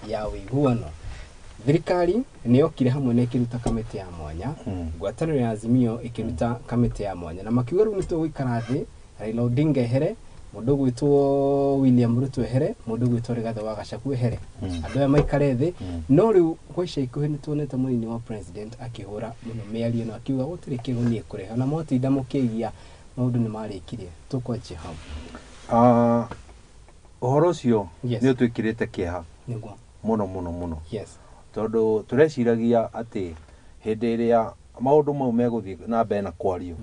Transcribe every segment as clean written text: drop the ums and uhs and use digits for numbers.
Ya ũiguano. Thirikari nĩ yokire hamwe na ĩkĩruta kamĩtĩ ya mwanya. Ngwatanĩro ya Azimio ĩkĩruta kamĩtĩ ya mwanya na makiuga rĩu nĩ tũgũikara thĩ, Raila Odinga ehere, mũndũ ũgwĩtwo William Ruto ehere, mũndũ ũgwĩtwo Rigathĩ wa Gachagua ehere, andũ aya maikare thĩ. No rĩu kwa ica ikuhĩ nĩ tuonete mũnini wa president akĩhũra mũno mĩario ĩno, akiuga gũtirĩ kĩguni ĩkũrehe ona mwatinda mũkĩgia maũndũ nĩ marĩkirie. Tũkwanjia hau. Ah, ũhoro ũcio nĩ ũtwĩkĩrĩte kĩeha mũno mũno mũno, tondũ tũreciragia atĩ hĩndĩ ĩrĩa maũndũ mau megũthiĩ na mbere na kwario,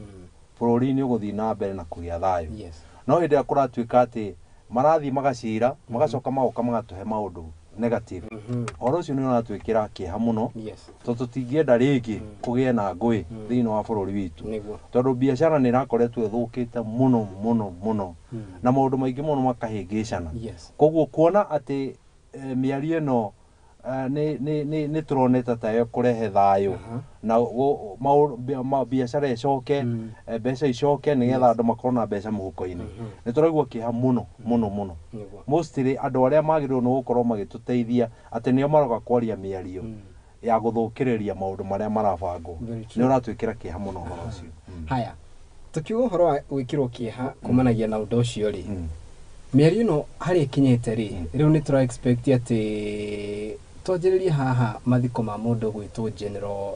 bũrũri nĩ ũgũthiĩ na mbere na kũgĩa thayũ. No hĩndĩ ĩrĩa kũratuĩka atĩ marathiĩ magacira, magacoka magoka magatũhe maũndũ negative, ũhoro ũcio nĩ ũratwĩkĩra kĩeha mũno, tondũ tũtingĩenda rĩngĩ kũgĩe na ngũĩ thĩinĩ wa bũrũri witũ, tondũ biacara nĩ ĩrakoretwo ĩthũkĩte mũno mũno mũno na maũndũ maingĩ mũno makahĩngĩcana. Koguo kuona atĩ mĩario ĩno nĩ tũronete ta ĩkũrehe thayũ na biacara ĩcoke, mbeca icoke, nĩgetha andũ makorwo na mbeca mũhuko-inĩ, nĩ tũraigua kĩeha mũno mũno mũno. Mostly andũ arĩa magĩrĩirwo nĩ gũkorwo magĩtũteithia atĩ nĩo maroka kwaria mĩario ya gũthũkĩrĩria maũndũ marĩa marabangwo. Very true. Nĩ ũratwĩkĩra kĩeha mũno ũhoro ũcio. Haya, tukiuga ũhoro wa gwĩkĩrwo kĩeha kumanagia na ũndũ ũcio rĩ, mĩario ĩno harĩa ĩkinyĩte rĩ, rĩu nĩ tũra expect atĩ twanjĩrĩrie haha mathiko ma mũndũ gwĩtwo General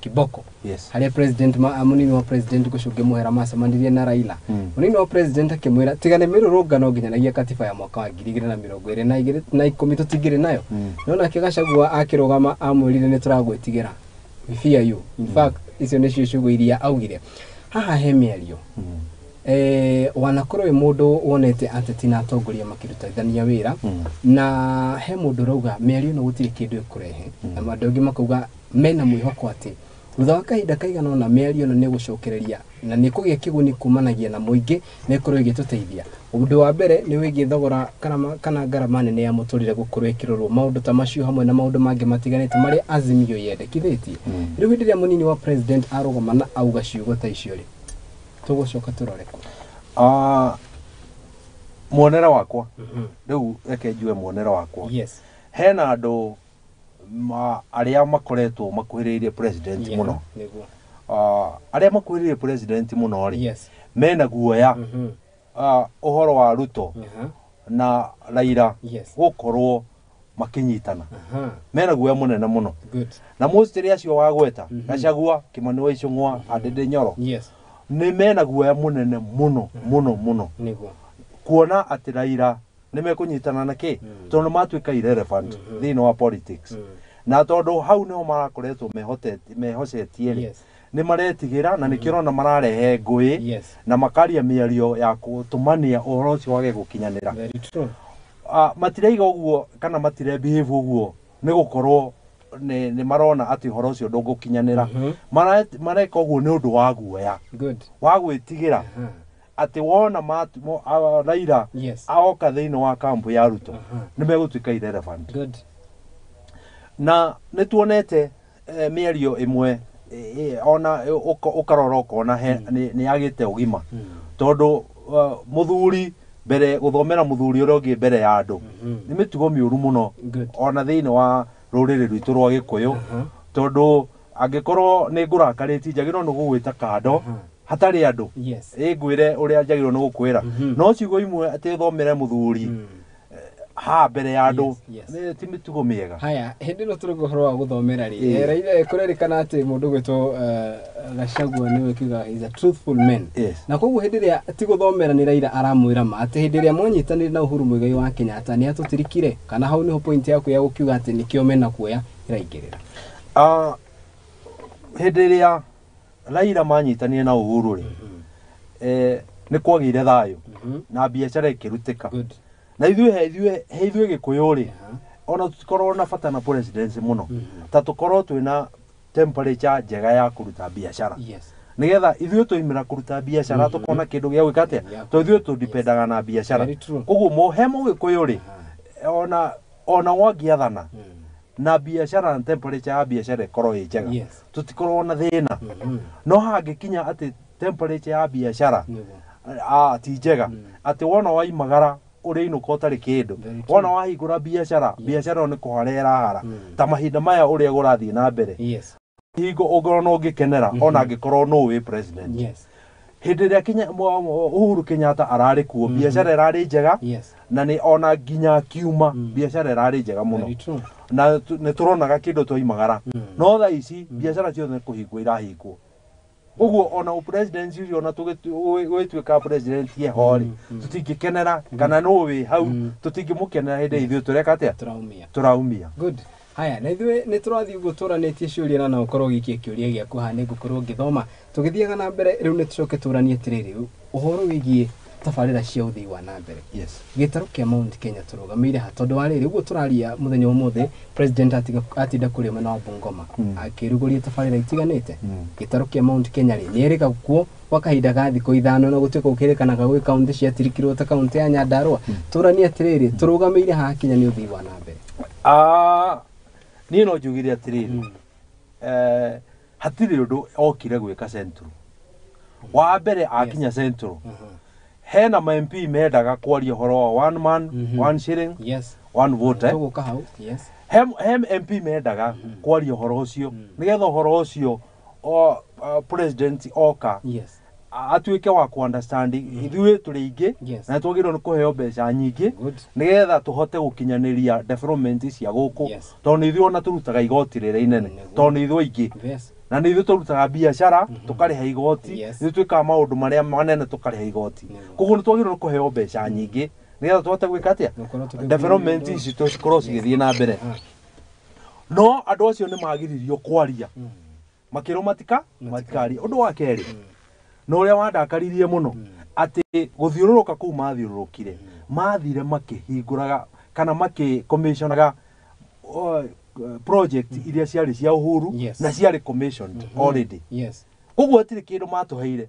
Kiboko, harĩa president mũnini wa president Gũcũngĩ Mũhera macemanirie na Raila. Mũnini wa president akĩmwĩra tiga nĩ mĩrũrũngano nginyanagia katiba ya mwaka wa 2022 na 10 tũtingĩrĩ nayo. No nake Gachagua akĩrũgama amwĩrire nĩ tũragwĩtigĩra, we fear you. In fact, icio nĩcio ciugo iria augire. Haha he mĩario. Wanakorwo wĩ mũndũ wonete ateti na atongoria makĩrutithania wĩra, na he mũndũ ũrauga mĩario ĩno gũtirĩ kĩndũ ĩkũrehe, na andũ angĩ makauga mena mwĩhoko atĩ thutha wa kahinda kaigana ũna mĩario ĩno nĩ ĩgũcokereria na nĩ kũgĩa kĩguni kumanagia na mũingĩ na ĩkorwo ĩgĩtũteithia. Ũndũ wa mbere nĩ wĩgiĩ thogora kana ngarama nene ya mũtũrĩre gũkorwo ĩkĩrorwo, maũndũ ta macio hamwe na maũndũ mangĩ matiganĩte marĩa Azimio yendekithĩtie. Rĩu hĩndĩ ĩrĩa mũnini wa president arũgama na auga ciugo ta icio rĩ, tũgũcoka tũrore kũ? Ah, muonere wakwa rĩu, reke njue muonere wakwa. Hena andũ arĩa makoretwo makuhĩrĩirie president mũno. Ah, arĩa makuhĩrĩirie president mũno rĩ, mena guoya, ah, ũhoro wa Ruto na Raila gũkorwo makĩnyitana. Mena guoya mũnene mũno. Na mostly acio wagweta, Gachagua, Kimani wa Ichung'wa, Ndindi Nyoro, nĩ mena guoya mũnene mũno mũno mũno kuona atĩ Raila nĩ mekũnyitana na kĩ, tondũ nĩ matuĩka irrelevant thĩinĩ wa politics. Na tondũ hau nĩho marakoretwo mehocetie rĩ, nĩ maretigĩra na nĩkĩo ũrona mararehe ngũĩ na makaria mĩario ya gũtũmania ũhoro ũcio wage gũkinyanĩra. Very true. Ah, matiraiga ũguo kana matire behave ũguo nĩ gũkorwo nĩ marona atĩ ũhoro ũcio ndũgũkinyanĩra. Mareka ũguo nĩ ũndũ wa guoya wa gwĩtigĩra atĩ wona Raila aoka thĩinĩ wa kampu ya Ruto, nĩ megũtuĩka irrelevant. Na nĩ tuonete mĩario ĩmwe ona ũkarora ũkona nĩ yagĩte ũgima, tondũ mũthuri mbere gũthomera mũthuri ũrĩa ũngĩ mbere ya andũ nĩ mĩtugo mĩũru mũno ona thĩinĩ wa rũrĩrĩ rwitũ rwa Gĩkũyũ, tondũ angĩkorwo nĩ ngũrakarĩtie, njagĩrĩirwo nĩ gũgwĩta kando hatarĩ andũ, ĩ ngwĩre ũrĩa njagĩrĩirwo nĩ gũkwĩra. No ciugo imwe atĩ thomere mũthuri haha mbere ya andũ ti mĩtugo mĩega. Haya, hĩndĩ ĩno tũrĩ ũhoro wa gũthomera rĩ, Raila, kũrerĩkana atĩ mũndũ gwĩtwo Gachagua nĩwe kiuga is a truthful man. Na koguo hĩndĩ ĩrĩa ti gũthomera nĩ Raila aramwĩra ma atĩ hĩndĩ ĩrĩa mwanyitanĩire na Uhuru Muigai wa Kenyatta nĩ atũtirikire, kana hau nĩho point yaku ya gũkiuga atĩ nĩkĩo mena kuoya ĩraingĩrĩra? Ah, hĩndĩ ĩrĩa Raila manyitanire na Uhuru rĩ, nĩ kwagĩire thayũ na biacara ĩkĩrutĩka. Na ithuĩ he ithuĩ Gĩkũyũ rĩ, ona tũtikoragwo na bata na presidency mũno, ta tũkorwo twĩna temperature njega ya kũruta biacara, nĩgetha ithuĩ twaimĩra kũruta biacara tũkona kĩndũ gĩa gwĩka atĩa, tondũ ithuĩ tũdipendaga na biacara. Very true. Koguo he Mũgĩkũyũ rĩ, ona wangĩathana na biacara na temperature ya biacara ĩkorwo ĩ njega, tũtikorwo na thĩna. No hangĩkinya atĩ temperature ya biacara ti njega, atĩ wona waimagara Ũrĩinũka ũtarĩ kĩndũ. Wona wahingũra biacara, biacara ĩyo nĩ kũhara ĩrahara. Ta mahinda maya ũrĩa kũrathiĩ na mbere, hingo ũngĩkorwo no ũngĩkenera ona angĩkorwo no wĩ president. Hĩndĩ ĩrĩa Uhuru Kenyatta ararĩ kuo, biacara ĩrarĩ njega, na nĩ ona nginya kiuma biacara ĩrarĩ njega mũno, na nĩ tũronaga kĩndũ twaimagara. No thaa ici biacara ciothe nĩ kũhingwo irahingwo. Ũguo ona ũpresidency ũcio, ona tũgĩtuĩka president eho rĩ, tũtingĩkenera kana nũ wĩ hau, tũtingĩmũkenera hĩndĩ ithuĩ tũreka atĩa? Tũraumia. Tũraumia. Good. Haya, na ithuĩ nĩ tũrathiĩ ũguo tũranĩtie ciũria, na no ũkorwo ũgĩikia kĩũria gĩaku haha, nĩ ngũkorwo ngĩthoma tũgĩthiaga na mbere. Rĩu nĩ tũcoke tũranie atĩrĩrĩ, ũhoro wĩgiĩ tabarĩra cia ũthii wa na mbere. Gĩtarũ kĩa Mount Kenya tũrũgamĩire ha? Tondũ wa rĩrĩ, ũguo tũraria mũthenya wa ũmũthĩ, president atinda kũrĩa mwena wa Bungoma akĩrugũria tabarĩra itiganĩte. Gĩtarũ kĩa Mount Kenya rĩ, nĩ erĩga kuo gwa kahinda ga thikũ 5, na gũtuĩka gũkĩrĩkanaga gwĩ kaunti ciatirikirwo ta kaunti ya Nyandarua. Tũranie atĩrĩrĩ, tũrũgamĩire haha kinya nĩ ũthii wa na mbere? Ah, niĩ no njugire atĩrĩrĩ, hatirĩ ũndũ okire gwĩka Central. Wa mbere, akinya Central, hena ma MP mendaga kwaria ũhoro wa one man, one shilling, one vote, eh? Tũgũka hau, yes. He MP mendaga kwaria ũhoro ũcio nĩgetha ũhoro ũcio president oka atuĩke wa ku understand ithuĩ tũrĩ aingĩ na nĩtwagĩrĩirwo nĩ kũheo mbeca nyingĩ nĩgetha tũhote gũkinyanĩria development cia gũkũ, tondũ nĩ ithuĩ ona tũrutaga igoti rĩrĩa inene, tondũ nĩ ithuĩ aingĩ, na nĩ ithuĩ tũrutaga biacara tũkarĩha igoti, ithuĩ twĩkaga maũndũ marĩa manene tũkarĩha igoti. Koguo nĩ twagĩrĩirwo nĩ kũheo mbeca nyingĩ nĩgetha tũhote gwĩka atĩa? Gũkorwo tũgĩkururia Development ũndũ. ici cikorwo cigĩthiĩ na mbere. No andũ acio nĩ magiririo kwaria, makĩrwo matikarie. Ũndũ wa kerĩ, na ũrĩa wandakaririe mũno, atĩ gũthiũrũrũka kũu mathiũrũrũkire, mathire makĩhingũraga kana makĩ-commissionaga project iria ciarĩ cia Uhuru na ciarĩ commissioned already. Koguo hatirĩ kĩndũ matũheire,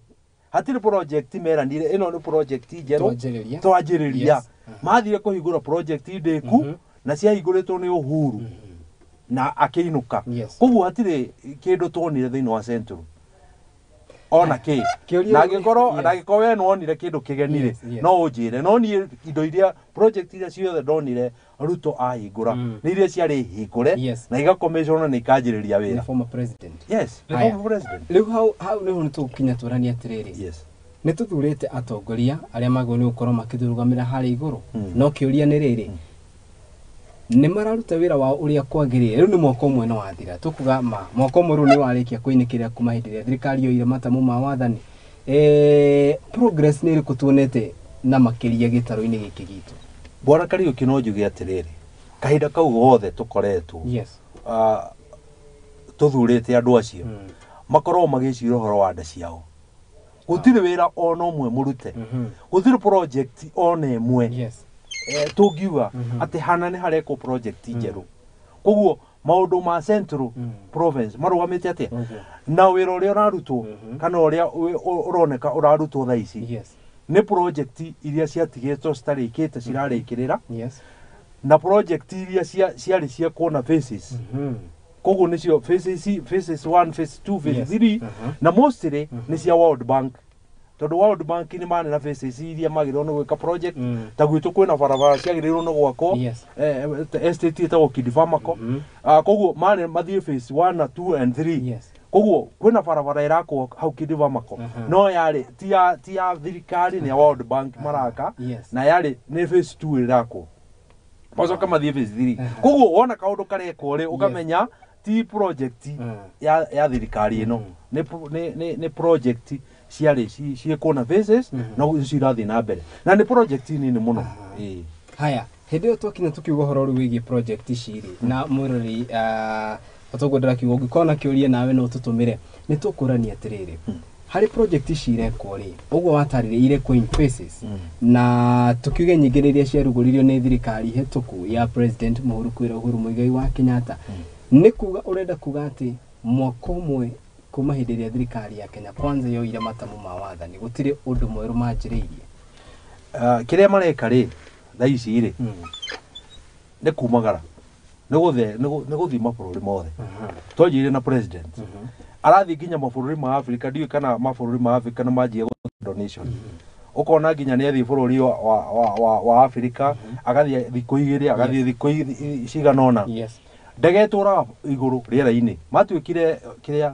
hatirĩ project meranire ĩno nĩ project njerũ Twanjĩrĩria. twanjĩrĩria. Mathire kũhingũra project ndĩku na ciahingũrĩtwo nĩ Uhuru na akĩinũka. Koguo hatirĩ kĩndũ tuonire thĩinĩ wa Central ona kĩ. Na angĩkorwo na angĩkorwo we nĩwonire kĩndũ kĩgeni rĩ, no ũnjĩre. No niĩ indo iria, project iria ciothe ndonire Ruto ahingũra, nĩ iria ciarĩ hingũre na igacommissionwo na ikanjĩrĩria Nĩ wĩra. former president. Yes, the Haya. former president. Rĩu hau nĩho nĩtũgũkinya tũranie atĩrĩrĩ, nĩ tũthurĩte atongoria arĩa magĩrĩirwo nĩ gũkorwo makĩtũrũgamĩra harĩa igũrũ, no kĩũria nĩ rĩrĩ, nĩ mararuta wĩra wao ũrĩa kwagĩrĩire? Rĩu nĩ mwaka ũmwe nĩ wathira, tũkuga ma mwaka ũmwe rĩu nĩ warĩkia kũinĩkĩrĩra kuma hĩndĩ ĩrĩa thirikari yoire matamu ma wathani. Progress nĩ ĩrĩkũ tuonete na makĩria gĩtarũ-inĩ gĩkĩ gitũ? Bwana Kariũki, no njuge atĩrĩrĩ, kahinda kau gothe tũkoretwo tũthurĩte andũ acio, makoragwo magĩcira ũhoro wa nda ciao. Gũtirĩ wĩra ona ũmwe mũrute, gũtirĩ project ona ĩmwe tũngiuga atĩ hana nĩ harekwo project njerũ. Koguo maũndũ ma Central Province marũgamĩte atĩa na wĩra ũrĩa ũrarutwo kana ũrĩa ũroneka ũrarutwo thaa ici nĩ project iria ciatigĩtwo citarĩkĩte cirarĩkĩrĩra, na project iria ciarĩ cia kuona phases. Koguo nĩcio phases, phases 1, phase 2, phase 3, na mostly nĩ cia World Bank, tondũ World Bank nĩ marĩ na phases iria magĩrĩirwo nĩ gwĩka project. Ta gwitũ kwĩna barabara ciagĩrĩirwo nĩ gwakwo, estate ĩtagwo Kidifamako. Koguo marĩ mathiĩ phase 1 na 2 and 3. Koguo kwĩna barabara ĩrakwo hau Kidifamako, no yarĩ ti ya thirikari, nĩ ya World Bank maraka, na yarĩ nĩ phase 2 ĩrakwo, macoka mathiĩ phase 3. Koguo wona kaũndũ karekwo rĩ, ũkamenya ti project ya thirikari ĩno, nĩ project ciarĩ ciĩkwo na phases, na icio irathiĩ na mbere na nĩ project nini mũno. Ĩĩ. Haya, hĩndĩ ĩyo twakinya tũkiuga ũhoro rĩu wĩgiĩ project ici rĩ, na mwĩroreri, otoguo ndĩrakiuga, ũngĩkorwo na kĩũria nawe no ũtũtũmĩre. Nĩ tũkũrania atĩrĩrĩ, harĩ project ici irekwo rĩ, ũguo watarĩria irekwo in phases, na tukiuge nyingĩ nĩ iria ciarugũririo nĩ thirikari hetũku ya President Mũhuru kwĩra Uhuru Muigai wa Kenyatta, nĩ kuga ũrenda kuga atĩ mwaka ũmwe kuma hĩndĩ ĩrĩa thirikari ya Kenya Kwanza yoire matamu ma wathani, gũtirĩ ũndũ mwerũ manjĩrĩirie? Kĩrĩa mareka rĩ thaa ici rĩ, nĩ kumagara, nĩ gũthiĩ mabũrũri mothe. Twanjĩrĩire na president arathiĩ nginya mabũrũri ma Africa. Ndiũĩ kana mabũrũri ma Africa nĩ manjia gũ donation. Ũkona nginya nĩ athiĩ bũrũri wa Afrika, agathiĩ thikũ 2, agathiĩ thikũ cigana ũna. Ndege ĩtũraga igũrũ rĩera-inĩ, matuĩkire kĩrĩa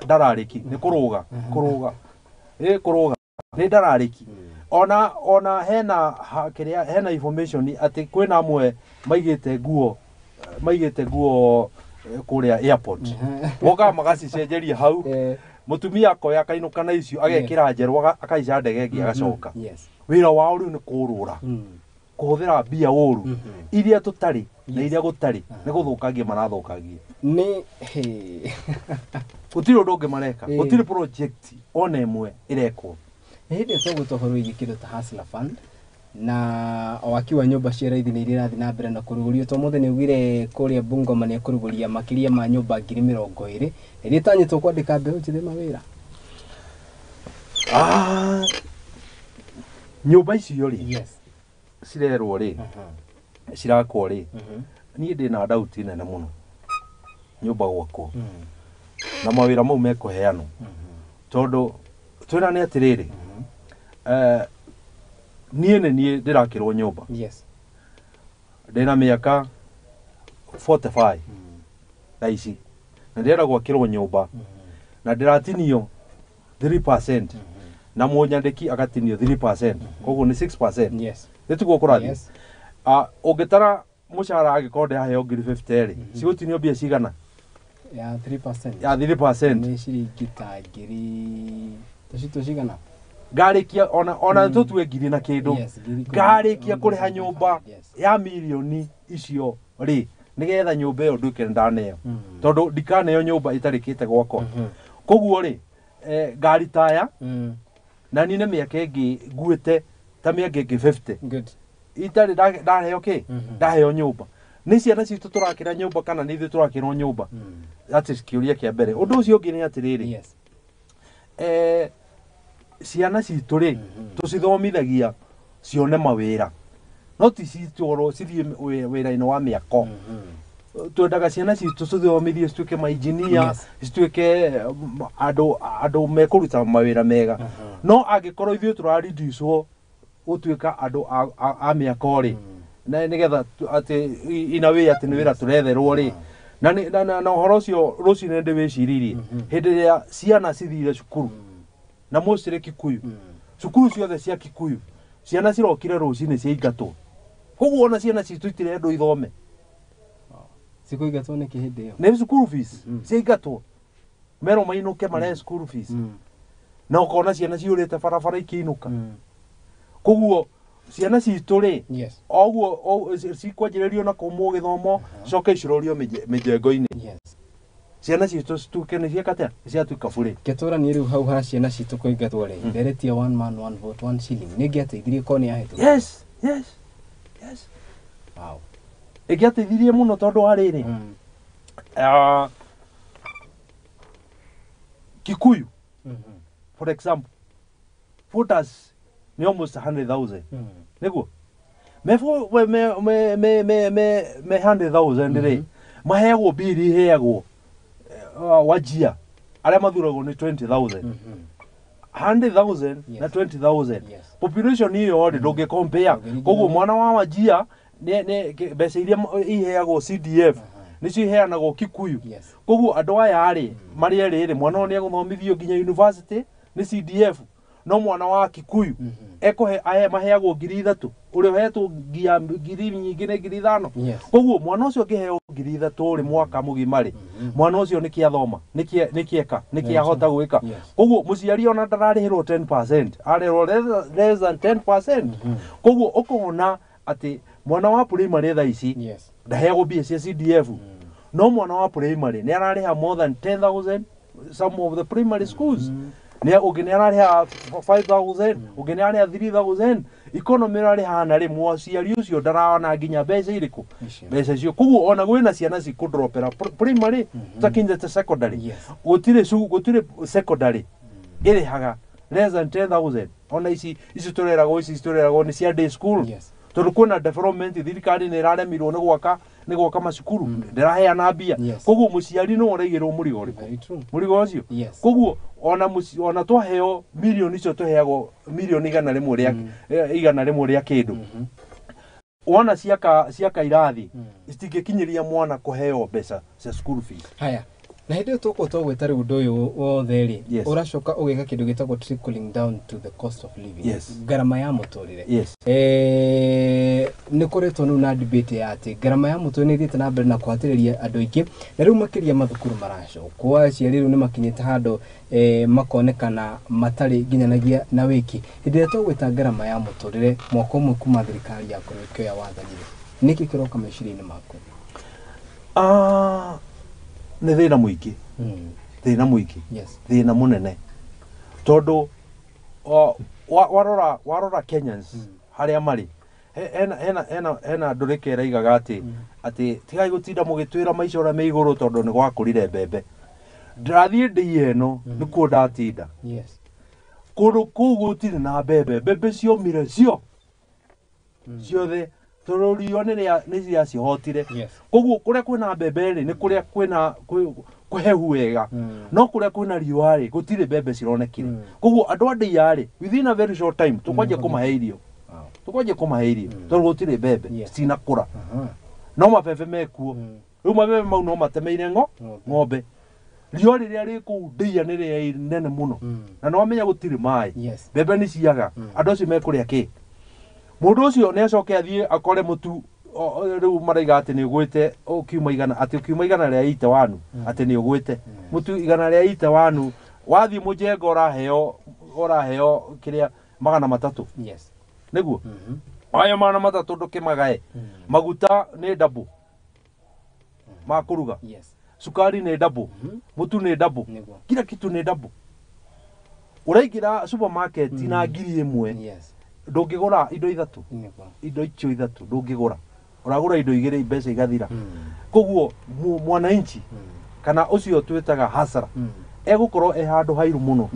ndararĩki nĩ kũrũga kũrũga, ĩ kũrũga nĩ ndararĩki. Ona hena kĩrĩa, hena information atĩ kwĩna amwe maigĩte nguo kũrĩa airport, mokaga magacicenjeria hau. Mũtumia akoya akainũka na icio, agekĩra njerũ, akaica ndege ĩngĩ, agacoka. Wĩra wao rĩu nĩ kũrũra, kũhũthĩra mbia ũru, iria tũtarĩ na iria gũtarĩ, nĩ gũthũkangia marathũkangia. Nĩ he. Gũtirĩ ũndũ ũngĩ mareka. Gũtirĩ project ona ĩmwe ĩrekwo. Nĩ hĩndĩ ĩyo tũgwĩta ũhoro wĩgiĩ kĩndũ ta Hustler Fund na waki wa nyũmba cia raithi nĩ iria irathiĩ na mbere na kũrugũrio. To mũthĩ nĩ ugire kũrĩa Bungoma nĩ ekũrugũria makĩria ma nyũmba 20,000 iria itanyĩtwo kwandĩka mbeũ njĩthĩ mawĩra. Ah, nyũmba icio rĩ, cirerwo rĩ, cirakwo rĩ, niĩ ndĩna doubt nene mũno nyũmba gwakwo na mawĩra mau mekũheanwo, tondũ twĩra nĩ atĩrĩrĩ, niĩ nĩ niĩ ndĩrakĩrwo nyũmba. Ndĩna mĩaka 45 thaa ici na ndĩrenda gwakĩrwo nyũmba na ndĩratinio 3% na mũnyandĩki agatinio 3%, koguo nĩ 6%. Nĩ tiguo kũrathiĩ? Yes. Ah, ũngĩtara mũcara, angĩkorwo ndĩraheo ngiri 50 rĩ, cigũtinio mbia cigana? Ya 3%. Ya 3%. Nĩ ciringi ta ngiri tũcitũ cigana? Ngarĩkia ona tũtue ngiri na kĩndũ. Yes, 10,000. Ngarĩkia kũrĩha nyũmba ya mirioni icio rĩ, nĩgetha nyũmba ĩyo nduĩke ndaneo, tondũ ndikaneo nyũmba ĩtarĩkĩte gwakwa. Koguo rĩ, ngaritaya na nine mĩaka ĩngĩ nguĩte ta mĩaka ĩngĩ 50 itarĩ ndaheo kĩ, ndaheo nyũmba. Nĩ ciana citũ tũrakĩra nyũmba kana nĩ ithuĩ tũrakĩrwo nyũmba? That is kĩũria kĩa mbere. Ũndũ ũcio ũngĩ nĩ atĩrĩrĩ, ciana citũ rĩ, tũcithomithagia cione mawĩra, no ti citwarwo cithiĩ wĩra-inĩ wa mĩako. Twendaga ciana citũ cithomithie cituĩke mainjinia, cituĩke andũ mekũruta mawĩra mega. No angĩkorwo ithuĩ tũrareducwo gũtuĩka andũ a mĩako rĩ, na nĩgetha atĩ in a way atĩ nĩ wĩra tũretherwo rĩ, na ũhoro ũcio rũcinĩ ndĩwĩciririe hĩndĩ ĩrĩa ciana cithire cukuru na mostly Kikuyu, cukuru ciothe cia Kikuyu ciana cirokire rũcinĩ ciaingatwo. Koguo ona ciana citũ itirendwo ithome. Cikũingatwo nĩkĩ hĩndĩ ĩyo? Nĩ cukuru fees ciaingatwo, merwo mainũke marehe cukuru fees. Na ũkona ciana ciũrĩte barabara ikĩinũka. Koguo ciana citũ rĩ, oguo cikwanjĩrĩrio na kũmwo gĩthomo, cicoke icurorio mĩjengo-inĩ. Ciana citũ cituĩke nĩ cieka atĩa, nĩ ciatuĩka burĩ. Ketũranie rĩu hau ha ciana citũ kũingatwo rĩ, ndereti ya one man one vote one shilling nĩ ĩngĩateithirie korwo nĩ yahĩtũkire? Yes. Ĩngĩateithirie mũno, tondũ wa rĩrĩ, ah, Kikuyu, for example, voters nĩ almost 100,000. Nĩguo me me me me me me me 100,000 rĩ, maheagwo mbia iria iheagwo Wajir arĩa mathuragwo nĩ 20,000. 100,000 na 20,000. Population ĩyo rĩ, ndũngĩ compare. Ndũngĩringithania. Koguo mwana wa Wajir nĩ mbeca iria iheagwo CDF nĩcio iheanagwo Kikuyu. Koguo andũ aya rĩ, marĩ erĩ rĩ, mwana ũyũ nĩ egũthomithio nginya university nĩ CDF, no mwana wa Kikuyu ekũhe ahe maheagwo 3,000, ũrĩa ũhetwo nginya ngiri nyingĩ nĩ 5,000. Koguo mwana ũcio angĩheo 3,000 rĩ, mwaka mũgima rĩ, mwana ũcio nĩkĩ athoma, nĩkĩ eka, nĩkĩ ahota gwĩka? Koguo mũciari ona ndararĩhĩrwo 10%, arĩrwo less than 10%. Koguo ũkona atĩ mwana wa primary thaa ici ndaheagwo mbia cia CDF, no mwana wa primary nĩ ararĩha more than 10,000. Some of the primary schools nĩ ũngĩ nĩ ararĩha 5000, ũngĩ nĩ ararĩha 3000. Economy ĩrarĩhana rĩ, mũciari ũcio ndarona nginya mbeca irĩkũ? Icio. Mbeca icio. Koguo ona gwĩna ciana cikũdropera primary takinyĩte secondary. Gũtirĩ secondary ĩrĩhaga less than 10,000. Ona ici tũreragwo, ici tũreragwo nĩ cia day school. Tondũ kwĩna development, thirikari nĩ ĩraremirwo nĩ gwaka macukuru, ndĩraheana mbia. Koguo mũciari nĩwe ũraigĩrwo mũrigo ũrĩkũ? Very true. Mũrigo ũcio. Koguo ona twaheo mirioni icio, tũheagwo mirioni 100 rĩa kĩndũ, wona ciaka irathi, citingĩkinyĩria mwana kũheo mbeca cia school fees. Haya, na hĩndĩ ĩyo tũkorwo twagwĩta rĩu ũndũ ũyũ wothe rĩ, ũracoka ũgĩka kĩndũ gĩtagwo trickling down to the cost of living, ngarama ya mũtũrĩre. Nĩ koretwo rĩu na debate ya atĩ ngarama ya mũtũrĩre nĩ ĩthiĩte na mbere na kũhatĩrĩria andũ aingĩ, na rĩu makĩria mathukuru maracokwo, aciari rĩu nĩ makinyĩte handũ makonekana matarĩ nginyanagia na wĩki. Hĩndĩ ĩrĩa twagwĩta ngarama ya mũtũrĩre, mwaka ũmwe kuma thirikari yakorwo ĩkĩoya wathani rĩ, nĩkĩ kĩroka meciria-inĩ maku? Ah, nĩ thĩna mũingĩ, thĩna mũingĩ, thĩna mũnene, tondũ warora Kenyans harĩa marĩ, hena ndũrĩka ĩraigaga atĩ tigai gũtinda mũgĩtwĩra maica ũrĩa me igũrũ, tondũ nĩ gwakũrire mbembe. Ndĩrathiĩ ndĩia ĩno nĩkuo ndatinda. Kũndũ kũu gũtirĩ na mbembe, mbembe ciomire cio ciothe, tondũ riũa nĩ rĩacihotire. Koguo kũrĩa kwĩna mbembe rĩ, nĩ kũrĩa kwĩna kũhehu wega, no kũrĩa kwĩna riũa rĩ, gũtirĩ mbembe cironekire. Koguo andũ a ndĩia rĩ, within a very short time tũkwanjia kũmahe irio, tũkwanjia kũmahe irio, tondũ gũtirĩ mbembe, cinakũra. No mabebe mekuo. Rĩu mabebe mau no matemeire Ng'ombe. Ng'ombe. Riũa rĩrĩa rĩ kũu ndĩia nĩ rĩa nene mũno, na nĩ wamenya gũtirĩ maĩ, mbembe nĩ ciaga. Andũ acio mekũrĩa kĩ? Mũndũ ũcio nĩ acoke athiĩ akore mũtu rĩu maraiga atĩ nĩ ũgwĩte ũkiuma igana, atĩ ũkiuma 181, atĩ nĩ ũgwĩte mũtu 181. Wathiĩ mũjengo ũraheo kĩrĩa 300. Nĩguo aya 300 ndũkĩmagae. Maguta nĩ double ma kũruga, cukari nĩ double, mũtu nĩ double, kila kitu nĩ double. Ũraingĩra supermarket na 1000, ndũngĩgũra indo ithatũ. Indo icio ithatũ ndũngĩgũra, ũragũra indo igĩrĩ, mbeca igathira. Koguo mwananchi kana ũcio twĩtaga hasara egũkorwo e handũ hairu mũno,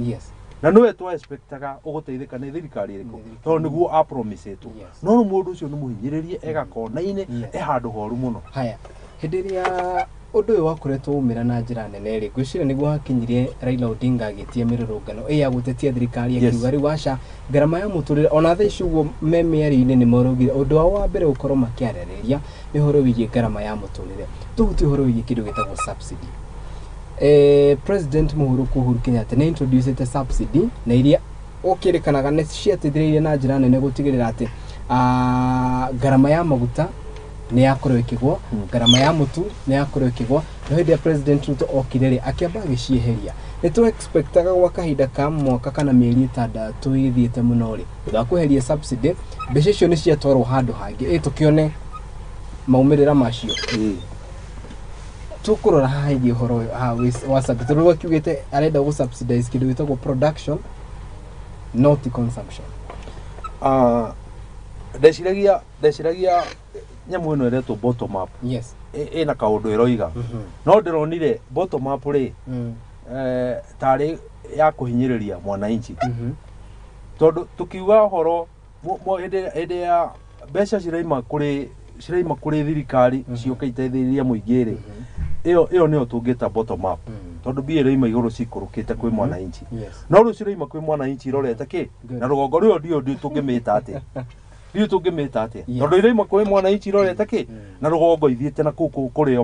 na nĩwe twa expectaga ũgũteithĩka nĩ thirikari ĩrĩkũ? Nĩ thirikari. Tondũ nĩguo apromisĩtwo. No rĩu mũndũ ũcio nĩ mũhinyĩrĩrie, egakona-inĩ, e handũ horu mũno. Haya, hĩndĩ ĩrĩa ũndũ ũyũ wakoretwo umĩra na njĩra nene rĩ, ngwĩciria nĩguo hakinyirie Raila Odinga agĩtia mĩrũrũngano ĩ ya gũtetia thirikari, akiuga rĩu aca, ngarama ya mũtũrĩre ona thaa ici ũguo me mĩario-inĩ nĩ maraugire ũndũ wao wa mbere gũkorwo makĩarĩrĩria nĩ ũhoro wĩgiĩ ngarama ya mũtũrĩre. Tũhutie ũhoro wĩgiĩ kĩndũ gĩtagwo subsidy. President Mũhũrũku Uhuru Kenyatta nĩ introducete subsidy na iria ũkĩrĩkanaga nĩ ciateithĩrĩirie na njĩra nene gũtigĩrĩra atĩ ngarama ya maguta nĩ yakorwo ĩkĩgwa, ngarama ya mũtu nĩ yakorwo ĩkĩgwa. No hĩndĩ ya President Ruto okire rĩ, akĩamba agĩcieheria. Nĩ tũ expectaga gwa kahinda ka mwaka kana mĩeri 6 ĩthiĩte mũno rĩ, thutha wa kweheria subsidy, mbeca icio nĩ ciatwarwo handũ hangĩ, ĩ tũkĩone maumĩrĩra macio. Tũkũrora haha hĩgiĩ ũhoro ũyũ haha wa subsidy, tondũ rĩu akiugĩte arenda gũ subsidize kĩndũ gĩtagwo production, not consumption. Ah, ndeciragia nyamũ ĩno ĩretwo bottom up ĩna kaũndũ ĩroiga, no ndĩronire bottom up rĩ, tarĩ ya kũhinyĩrĩria mwananchi, tondũ tũkiuga ũhoro hĩndĩ ya mbeca ciraima kũrĩ thirikari ciũke iteithĩrĩrie mũingĩ rĩ, ĩyo nĩyo tũngĩta bottom up, tondũ mbia iraima igũrũ cikũrũkĩte kwĩ mwananchi. No rĩu ciraima kwĩ mwananchi irorete kĩ? Na rũgongo rũyo ndiũ tũngĩmĩta atĩa, ndiũ tũngĩmĩta atĩa, tondũ iraima kwĩ mwananchi irorete kĩ? Na rũgongo ithiĩte na kũu kũrĩo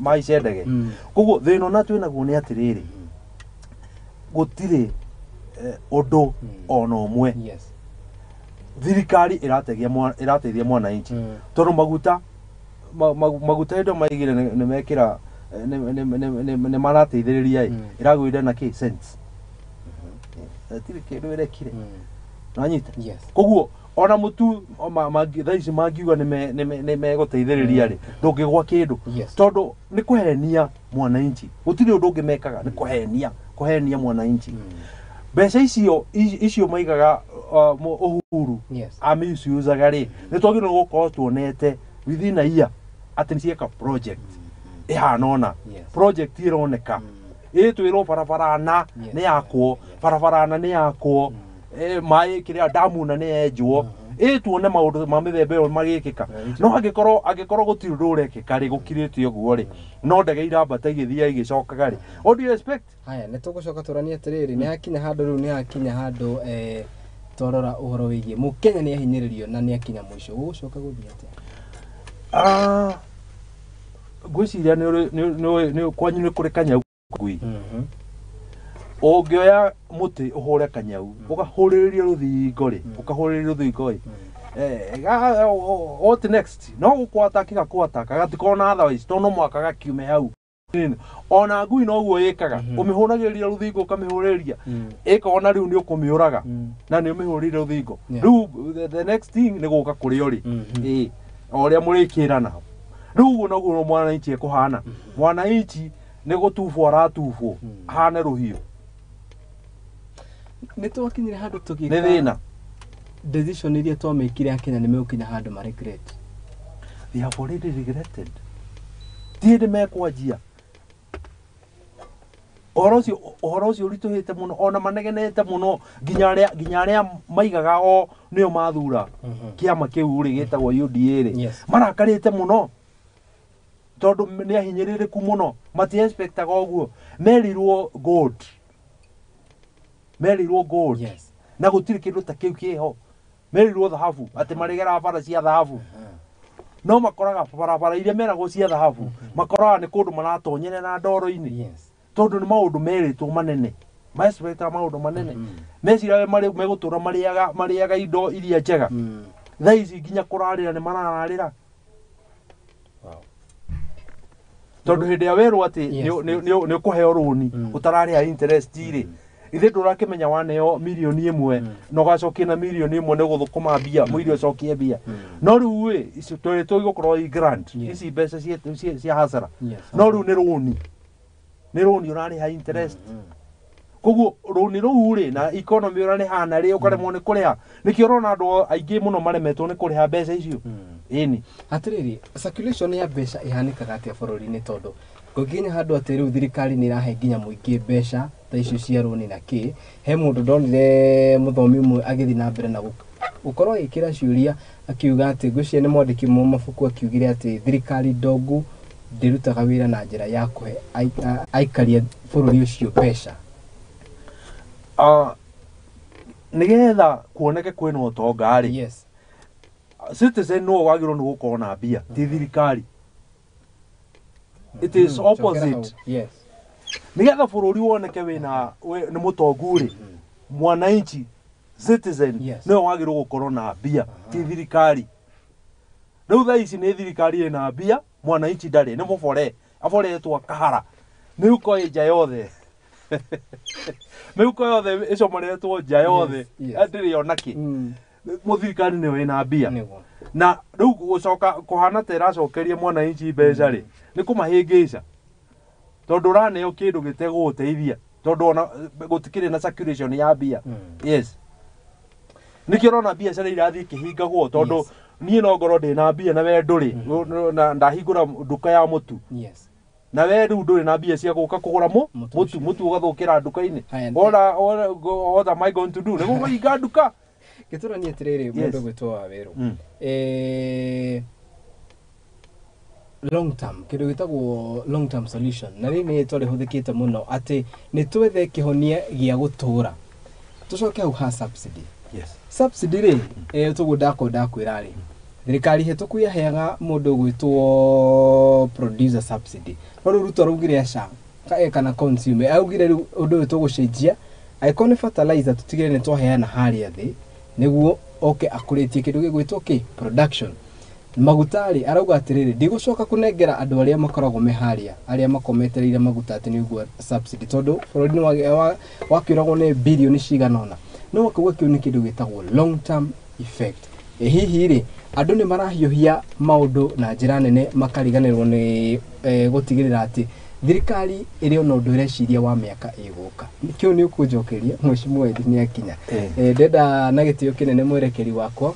maice ndege. Koguo thĩna ona twĩnaguo nĩ atĩrĩrĩ, gũtirĩ ũndũ ona ũmwe thirikari ĩrateithia mwananchi, tondũ maguta maguta hĩndĩ ĩyo maigire nĩ mekĩra nĩ marateithĩrĩria ĩ, ĩragũire na kĩ cents. Tirĩ kĩndũ ĩrekire. Nanyita? Koguo ona mũtu thaa ici mangiuga nĩ megũteithĩrĩria rĩ, ndũngĩgwa kĩndũ, tondũ nĩ kũhenia mwananchi. Gũtirĩ ũndũ ũngĩ mekaga, nĩ kũhenia mwananchi. Mbeca icio maigaga Uhuru amisusaga rĩ, nĩ twagĩrĩirwo gũkorwo tuonete within a year atĩ nĩ cieka project ĩhana ũna, project ĩroneka, ĩtwĩrwo barabara na nĩ yakwo, barabara na nĩ yakwo, maĩ kĩrĩa damu na nĩ yenjwo. Ĩ tuone maũndũ ma mĩthemba ĩyo magĩkĩka. No angĩkorwo gũtirĩ ũndũ ũrekĩka rĩ, gũkirĩte ũguo rĩ, no ndege irambata igĩthiaga igĩcokaga rĩ, what do you expect? Haya, nĩ tũgũcoka tũranie atĩrĩrĩ, nĩ hakinya handũ rĩu, nĩ hakinya handũ twarora ũhoro wĩgiĩ mũkenya nĩ ahinyĩrĩrio na nĩ akinya mũico, gũgũcoka gũthiĩ atĩa? Ngwĩciria nĩ kwanyu nĩ kũrĩ kanyau ngui. Ũngĩoya mũtĩ ũhũre kanyau, ũkahũrĩrĩria rũthingo rĩ, ũkahũrĩrĩria rũthingo rĩ, what next? No gũkwata kĩgakwata, gatikorwo na otherwise, tondũ no mũhaka gakiume hau. Ona ngui noguo ĩkaga, ũmĩhũragĩrĩria rũthingo ũkamĩhũrĩrĩria, ĩkona rĩu nĩ ũkũmĩũraga, na nĩ ũmĩhũrĩire rũthingo. Rĩu the next thing nĩ gũka kũrĩ o rĩ, ĩ o ũrĩa mũrĩkĩrana. Rĩu ũguo noguo mwananchi ekũhana. Mwananchi nĩ gũtubwo aratubwo, ahane rũhiũ. Nĩ twakinyire handũ tũgĩka Nĩ thĩna. Decision iria twamĩkire Akenya nĩ megũkinya handũ ma regret. They have already regretted. Ti hĩndĩ mekwanjia. Ũhoro ũcio ũritũhĩte mũno, ona manegenete mũno, nginya arĩa maigaga o nĩo mathura kĩama kĩu rĩ gĩtagwo UDA rĩ, marakarĩte mũno tondũ nĩ ahinyĩrĩrĩku mũno, mati expectaga ũguo. Merirwo gold. Merirwo gold. Na gũtirĩ kĩndũ ta kĩu kĩho. Merirwo thahabu, atĩ marĩgera bara cia thahabu. No makoraga barabara iria meragwo cia thahabu, makoraga nĩ kũndũ maratonyerera ndoro-inĩ. Tondũ nĩ maũndũ merĩtwo manene. Maexpectaga maũndũ manene. Meciraga megũtũra marĩaga indo iria njega. Thaa ici nginya kũrarĩra nĩ marararĩra. Tondũ hĩndĩ ya werwo atĩ nĩ ũkũheo rũni ũtararĩha interest rĩ, ithe ndũrakĩmenya waneo mirioni ĩmwe na ũgacokia na mirioni ĩmwe nĩ gũthũkũma mbia, mũira ũcokie mbia. No rĩu ĩ, icio tũrĩ tũgũkorwo i grant, ici mbeca cia hasara. No rĩu nĩ rũni. Nĩ rũni ũrarĩha interest. Koguo rũni rũu rĩ, na economy ũrĩa rĩhana rĩ, ũkaremwo nĩ kũrĩha. Nĩkĩo ũrona andũ aingĩ mũno maremetwo nĩ kũrĩha mbeca icio. Ĩni. Atĩrĩrĩ, circulation ya mbeca ĩhanĩkaga atĩa bũrũri-inĩ tondũ gũkinya handũ atĩ rĩu thirikari nĩ ĩrahe nginya mũingĩ mbeca ta icio cia rũni na kĩ. He mũndũ ndonire mũthomi ũmwe agĩthiĩ na mbere na gũkorwo agĩkĩra ciũria akiuga atĩ ngwĩciria nĩ mwandĩki ũmwe mabuku akiugire atĩ thirikari ndongu ndĩrutaga wĩra na njĩra ya kũhe aikari a bũrũri ũcio mbeca. Nĩgetha kuoneke kwĩna ũtonga rĩ, citizen no wagĩrĩirwo nĩ gũkorwo na mbia, ti thirikari. It is opposite. Nĩgetha bũrũri woneke wĩna nĩ mũtongu rĩ, mwananchi citizen nĩwe wagĩrĩirwo gũkorwo na mbia, ti thirikari. Rĩu thaa ici nĩ thirikari ĩna mbia, mwananchi ndarĩ, nĩ mũbore, aboretwo akahara. Mĩhuko ĩ nja yothe. Mĩhuko yothe ĩcomoretwo nja yothe, ndĩrĩ ona kĩ. Mũthirikari nĩwe wĩna mbia. Na rĩu gũcoka kũhana ta ĩracokeria mwananchi mbeca rĩ, nĩ kũmahĩngĩca. Tondũ ũraneo kĩndũ gĩtegũgũteithia, tondũ ona gũtikĩrĩ na circulation ya mbia. Yes. Nĩkĩo ũrona biacara irathiĩ ikĩhingagwo, tondũ niĩ no ngorwo ndĩna mbia na we ndũrĩ, na ndahingũra nduka ya mũtu. Na we rĩu ndũrĩ na mbia cia gũka kũgũra mũtu ũgathũkĩra nduka-inĩ. What am I going to do? Nĩ gũkũhinga nduka. Gĩtũranie atĩrĩrĩ, mũndũ gwĩtwo Wawerũ. Long term, kĩndũ gĩtagwo long term solution, na rĩu nĩ rĩtwa rĩhũthĩkĩte mũno atĩ nĩ twethe kĩhonia gĩa gũtũra. Tũcoke hau ha subsidy. Subsidy rĩ, tũguo ndakorwo ndakwĩra rĩ, thirikari hĩtũku yaheaga mũndũ gwĩtwo producer subsidy. No rĩu Ruto araugire aca, kana consumer, augire rĩu ũndũ ũyũ tũgũcenjia, angĩkorwo nĩ fertilizer tũtigĩrĩre nĩ twaheana harĩa thĩ, nĩguo oke akũrĩtie kĩndũ gĩgwĩtwo kĩ? Production. Maguta rĩ, arauga atĩrĩrĩ, ndigũcoka kũnengera andũ arĩa makoragwo me harĩa, arĩa makometereire maguta atĩ nĩ ũguo subsidy, tondũ bũrũri nĩ wakĩũragwo nĩ birioni cigana ũna. No akauga kĩu nĩ kĩndũ gĩtagwo long term effect. Hihi rĩ, andũ nĩ marahiũhia maũndũ na njĩra nene makariganĩrwo nĩ gũtigĩrĩra atĩ thirikari ĩrĩ ona ũndũ ĩreciria wa mĩaka ĩgũka. Kĩu nĩ ũkũnjokeria, mheshimiwa Eddie nĩ akinya. Ndenda na gĩtĩo kĩnene mwerekeri wakwa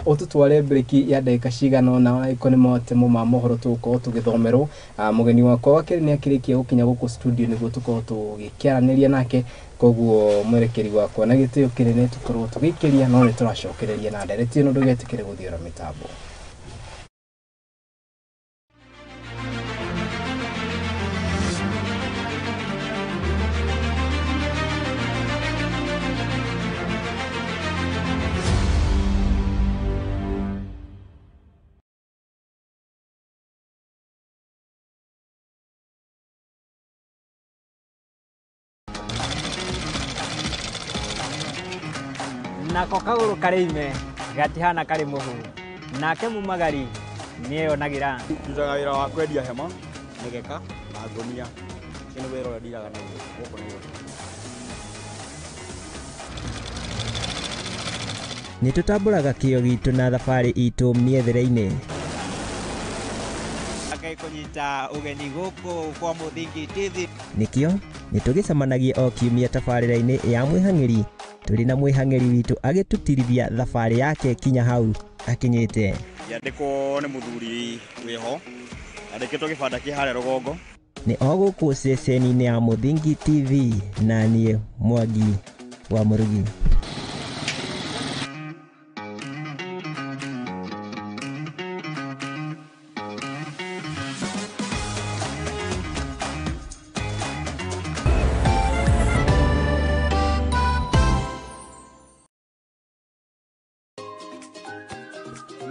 Ũtũtware breki ya ndagĩka cigana ũna ĩko nĩ matemo ma mohoro tũgũkorwo tũgĩthomerwo. Mũgeni wakwa wa kerĩ nĩ akĩrĩkia gũkinya gũkũ studio nĩguo tũkorwo tũgĩkĩaranĩria nake, koguo mwerekeri wakwa na gĩtĩo kĩnene tũkorwo tũgĩikĩria, no nĩ tũracokereria na ndereti ĩno, ndũgetĩkĩre gũthiora mĩtambo. Nako kagũrũ karĩ ime gatihana karĩ mũhu, nake mumagari nĩeyonagĩra. Ndutaga wĩra wa kwendia hema, mĩgeka na ngũnia. Ũcio nĩ wĩra ũrĩa ndiraga naguo gũkũ Nairobi. Nĩ tũtambũraga kĩo gitũ na thabarĩ itũ mĩethere-inĩ. Kũnyita ũgeni gũkũ kwa Mũthingi TV. Nĩkĩo nĩ tũgĩcemanagia o kiumia tabarĩra-inĩ ya Mwĩhang'ĩri, tũrĩ na mwĩhang'ĩri witũ agĩtũtirithia thabarĩ yake kinya hau akinyĩte. Ngĩandĩkwo nĩ mũthuri wĩho, andĩkĩtwo gĩbanda kĩ harĩa rũgongo. Nĩ o gũkũ ceceni-inĩ ya Mũthingi TV, na niĩ Mwangi wa Mũrugi.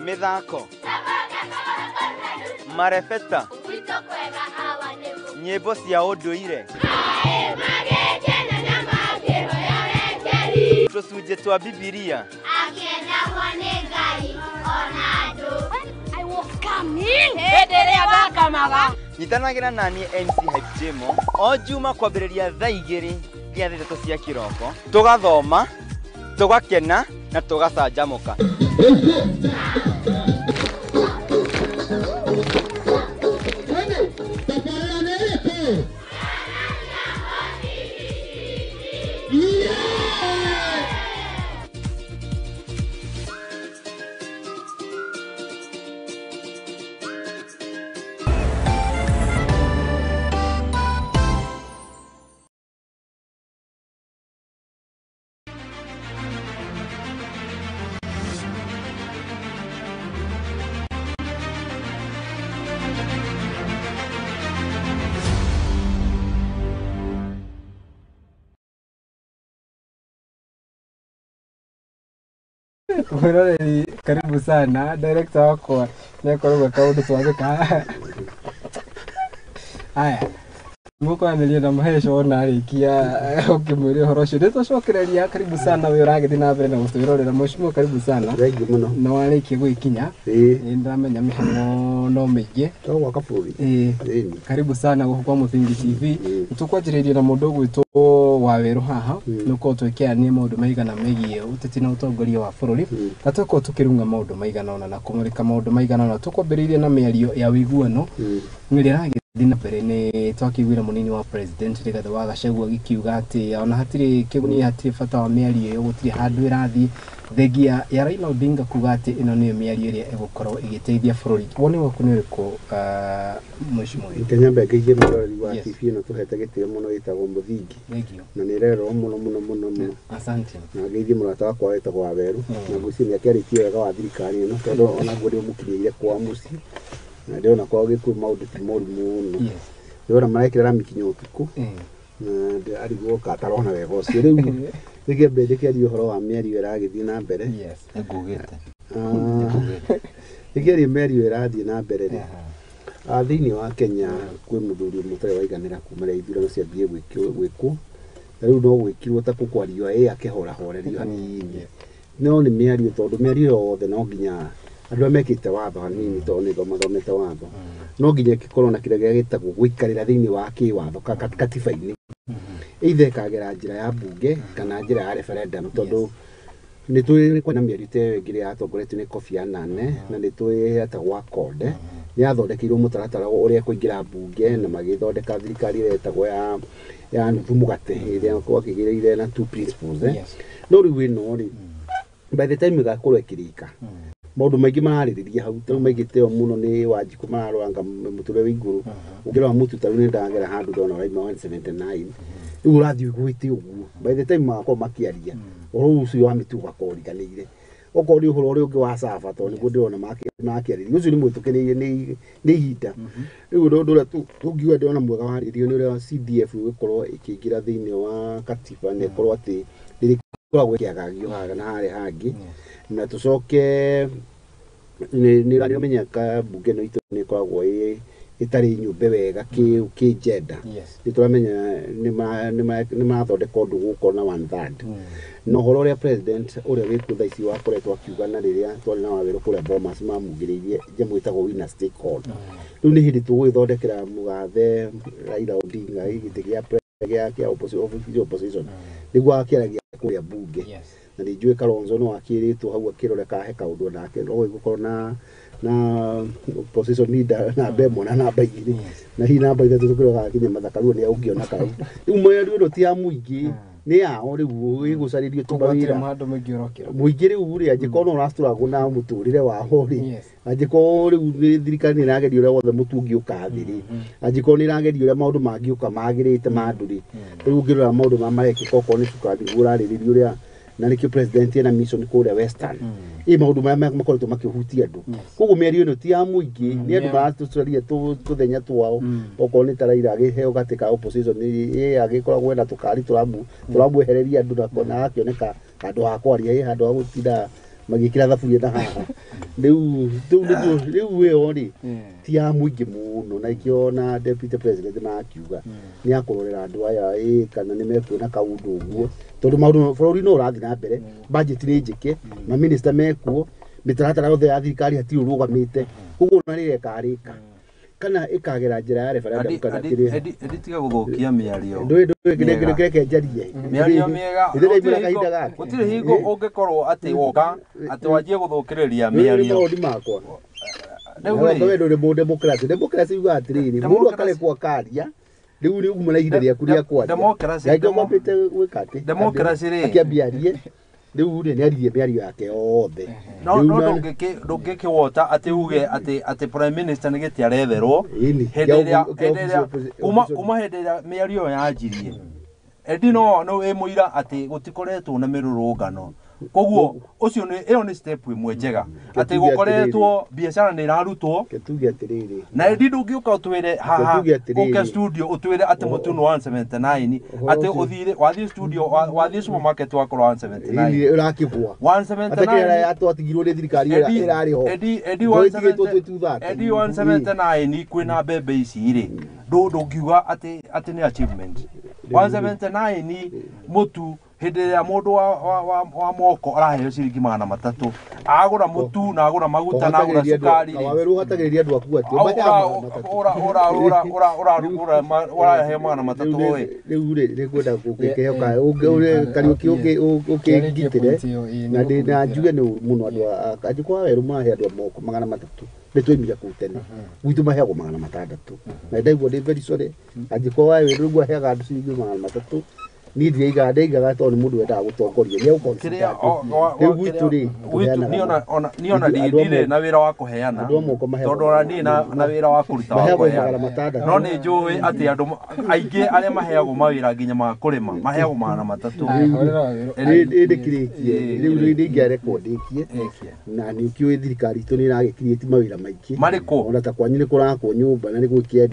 Mĩthako, marebeta, nyĩmbo cia ũndũire, tũcunjĩ twa Bibilia. Nyitanagĩra na niĩ MC Hype Jemo o Juma kwambĩrĩria thaa 2 nginya thaa 3 cia kĩroko, tũgathoma, tũgakena na tũgacanjamũka. Mwĩroreri, karibu sana. Director wakwa nĩakoragwo kaũndũ twagĩka. Aya, mũkwanĩria na Mũhesho ona arĩkia ũkĩmwĩra ũhoro ũcio. Nĩtwacokereria, karibu sana we ũragĩthiĩ na mbere na gũtwĩrorera. Mheshimiwa, karibu sana. Thengiũ mũno. Na warĩkia gwĩkinya. Ĩĩ. Nĩ ndĩramenya mĩhang'o no mĩingĩ. To gwaka bũrũri. Ĩĩ. Ĩni. Karibu sana gũkũ kwa Mũthingi TV. Nĩtũkwanjĩrĩirie na mũndũ ũgwĩtwo Wawerũ haha, nĩũkorwo twĩkĩania maũndũ maigana megiĩ ũteti na ũtongoria wa bũrũri, na tũkorwo tũkĩrunga maũndũ maigana ũna na kũmũrĩka maũndũ maigana ũna. Tũkwambĩrĩirie na mĩario ya ũiguano ĩrĩa ĩragĩthiĩ na mbere. Nĩ twakĩiguire mũnini wa president Rigathĩ wa Gachagua agĩkiuga atĩ ona hatirĩ kĩguni, hatirĩ bata wa mĩario ĩyo, gũtirĩ handũ ĩrathiĩ, thengia ya Raila Odinga kuga atĩ ĩno nĩyo mĩario ĩrĩa ĩgũkorwo ĩgĩteithia bũrũri. Woni waku nĩ ũrĩkũ, mheshimiwa? Reke nyambe ngeithie mwĩroreri wa Yes. TV ĩno tũhete gĩtĩo mũno ĩtagwo Mũthingi. Thengiũ. Na nĩ ĩrerorwo mũno mũno mũno mũno. Asante. Na ngeithie mũrata wakwa wĩtagwo Wawerũ. Na ngwĩciria nĩ akĩarĩtie wega wa thirikari ĩno, tondũ onaguo nĩ ũmũkinyĩire kwa mũciĩ. Na ndĩrona kwao Gĩkũyũ maũndũ ti moru mũno. Yes. Ndĩrona marekĩra rami kinya ũtukũ. Na arigwo ka atarona wega ũcio. Rĩu nĩkĩambe ndĩkĩarie ũhoro wa mĩario ĩragĩthiĩ na mbere. Yes. Nĩngugĩte. Nĩkĩarie mĩario ĩrathiĩ na mbere rĩ. Thĩinĩ wa Kenya kwĩ mũthuri ũmwe ũtarĩ waiganĩra kuma rĩrĩa ithurano ciambie gwĩkwo. Na rĩu no gwĩkirwo ta kũkwario ĩ akĩhorahorerio hanini. No nĩ mĩario, tondũ mĩario yothe no nginya andũ arĩa mekĩte watho hanini, tondũ nĩ mathomete watho, no nginya ĩgĩkorwo na kĩrĩa gĩtagwo gũikarĩra thĩinĩ wa kĩwatho katiba-inĩ. Either ĩkagera njĩra ya bunge kana njĩra ya referendum, tondũ nĩ tũĩ kwĩna mĩario ta ĩyo ĩngĩ ĩrĩa yatongoretio nĩ Kofi Annan, na nĩ tũĩ yetagwo Accord. Nĩ yathondekeirwo mũtaratara ũrĩa kũingĩra bunge na magĩthondeka thirikari ĩrĩa ĩtagwo ya nuthu mũgate, ĩrĩa gwakĩgĩrĩire na two principles. Yes. No rĩu ĩno rĩ, By the time ĩgakorwo ĩkĩrĩka, maũndũ maingĩ mararĩrĩria hau, tarĩu maingĩ teo mũno nĩ Wanjikũ mararoranga mũtũrĩre wĩ igũrũ. Ũngĩrora mũtu tarĩu nĩ ndagera handũ ndona ũraima 179, rĩu ũrathiĩ ũgwĩte ũguo. By the time magakorwo makĩaria ũhoro ũcio wa mĩtu, ũgakorwo ũriganĩire. Okorwo nĩ ũhoro ũrĩa ũngĩ wa caba, tondũ nĩguo ndĩrona makĩarĩria, ũcio nĩ mwĩtũkĩrĩire nĩ ihinda. Rĩu ũndũ ũrĩa tũngiuga ndĩrona mwega warĩrio nĩ ũrĩa CDF ĩgũkorwo ĩkĩingĩra thĩinĩ wa katiba, na ĩkorwo atĩ ndĩrĩkoragwo ĩkĩagagio haha na harĩa hangĩ. Na tũcoke nĩ ũramenya mbunge ĩno itũ nĩ ĩkoragwo ĩ ĩtarĩ nyũmbe wega kĩ gender. Nĩ tũramenya nĩ marathondeka ũndũ gũkorwo na one third. Na ũhoro ũrĩa president ũrĩa wĩkuo thaa ici wakoretwo akiuga, na rĩrĩa twarĩ na wawĩrũ kũrĩa Bomas, mamugĩrĩirie njamũ ĩtagwo winner take all. Rĩu nĩ hĩndĩ tũgũgĩthondekera mũgathe Raila Odinga gĩtĩ gĩa gĩa opposition, nĩguo akĩaragia kũrĩa mbunge. Na nĩ njũĩ Kalonzo no akĩrĩtwo hau akĩrore kahe kaũndũ nake, no gũkorwo na opposition leader namba 1 na namba 2 na hihi namba 3, tũkĩroga kinya Mathakaruo nĩ ũngĩona kau. Rĩu mĩario ĩno ti ya mũingĩ, nĩ yao rĩu ĩgũcarĩrio tu Kũgwatĩra mawĩra. Handũ mũingĩ ũrokĩra. Mũingĩ rĩu rĩ, angĩkorwo no ũrastruggle na mũtũrĩre wao rĩ, angĩkorwo rĩu nĩ thirikari nĩ ĩrageria ũrĩa wothe mũtu ũngĩũka thĩ rĩ, angĩkorwo nĩ ĩrageria ũrĩa maũndũ mangĩũka magĩrĩte ma andũ rĩ, rĩu ũngĩrora maũndũ marĩa marekĩka, okorwo nĩ cukari nĩguo ũrarĩrĩrio ũrĩa, na nĩkĩo president ena mission kũrĩa Western, ĩ maũndũ marĩa makoretwo makĩhutia andũ. Koguo mĩario ĩno ti ya mũingĩ, nĩ andũ maratũcaria tũthenya twao. Okorwo nĩ ta Raila agĩheo gatĩ ka opposition, ĩ agĩkoragwo ena tũkari tũramwehereria andũ na agakĩoneka handũ ha kwaria, ĩ handũ ha gũtinda magĩkĩra thaburia na haha. Rĩu nĩguo rĩu ĩyo rĩ ti ya mũingĩ mũno, na ikĩo na deputy president marakiuga nĩ akũrorera andũ aya ĩ kana nĩ mekuona kaũndũ ũguo, tondũ maũndũ bũrũri no ũrathiĩ na mbere, budget nĩ njĩke, maminista mekuo, mĩtaratara yothe ya thirikari hatirĩ ũrũgamĩte. Koguo ona rĩrĩa ĩkarĩka kana ĩkagera njĩra ya referendum kana kĩrĩa. Edi, tiga gũthũkia mĩario. Ndũĩ mĩega. Reke njarie. Mĩario mĩega. Ndĩraigua na kahinda gake. Gũtirĩ hingo ũngĩkorwo atĩ woka atĩ wanjie gũthũkĩrĩria Nĩ mĩario. Maũndũ makwa. Rĩu Rĩu rĩ, we ndũrĩ mũdemocracy. Democracy yugaga atĩrĩrĩ, mũndũ akarekwo akaria, rĩu nĩ uma na ihinda rĩaku rĩa kwaria. Democracy- Ngai kwambĩte gwĩka atĩ Democracy rĩ- akĩambia arie, rĩu rĩ nĩ aririe mĩario yake yothe. No Rĩu no ndũngĩkĩwota atĩ uge atĩ prime minister nĩ gĩtĩ aretherwo. Ĩni, hĩndĩ kĩa ĩrĩa kĩa hĩndĩ ĩrĩa opposition. Kuma hĩndĩ ĩrĩa mĩario ĩyo yanjirie, Edi, no wĩ mũira atĩ gũtikoretwo na mĩrũrũngano. Koguo ũcio nĩ ĩyo nĩ step ĩmwe njega atĩ Tuge atĩrĩrĩ. gũkoretwo biacara nĩ ĩrarutwo. Tuge atĩrĩrĩ. Na Edi, ndũngĩũka ũtwĩre haha, Tuge atĩrĩrĩ. ũke studio ũtwĩre atĩ mũtu nĩ 179, Ũhoro atĩ ũcio- ũthire wathiĩ studio, wathiĩ supermarket wakorwo 179. Ĩni ũrakĩgwa 179. atakĩrĩa twatigirwo nĩ thirikari ĩrĩa ĩrarĩ ho. Edi. Twĩtigĩtwo twĩ 230. Edi, 179 kwĩna mbembe ici rĩ, ndũngiuga atĩ nĩ achievement 179 mũtu, hĩndĩ ĩrĩa mũndũ wa moko araheo ciringi 300 agũra mũtu na agũra maguta na agũra cukari rĩ. Waweru ũhatagĩrĩria andũ aku atĩ maheaga 300. Ũraheo 300 ĩ. Rĩu rĩ nĩ ngwenda gũkĩheo Kariũki ũkĩngitĩre na na njuge nĩ ũru mũno andũ angĩkorwo Wawerũ marahe andũ a moko 300, nĩ twaimire kũu tene. Gwitũ maheagwo 600, na ndaigua ndĩ very sorry angĩkorwo Wawerũ rĩu aheaga andũ ciringi 300. Niĩ ndiraigaga, ndaigaga tondũ nĩ mũndũ wendaga gũtongoria nĩ Kĩrĩa rĩu gwitũ rĩ gwitũ niĩ ona Andũ a ndirĩ na wĩra wa kũheana, andũ a moko maheagwo tondũ ona niĩ na wĩra wa kũruta wa maheagwo kũheana. 600. No nĩ njũĩ atĩ andũ aingĩ arĩa maheagwo mawĩra nginya ma kũrĩma maheagwo 300. Ndĩkĩrĩkie rĩu, nĩ ingĩarekwo ndĩkie. Na nĩ ũkĩũĩ thirikari itũ nĩ ĩragĩkiriĩti mawĩra maingĩ. Marĩkũ? Ona ta kwanyu nĩ kũrakwo nyũmba na nĩ gwĩkĩa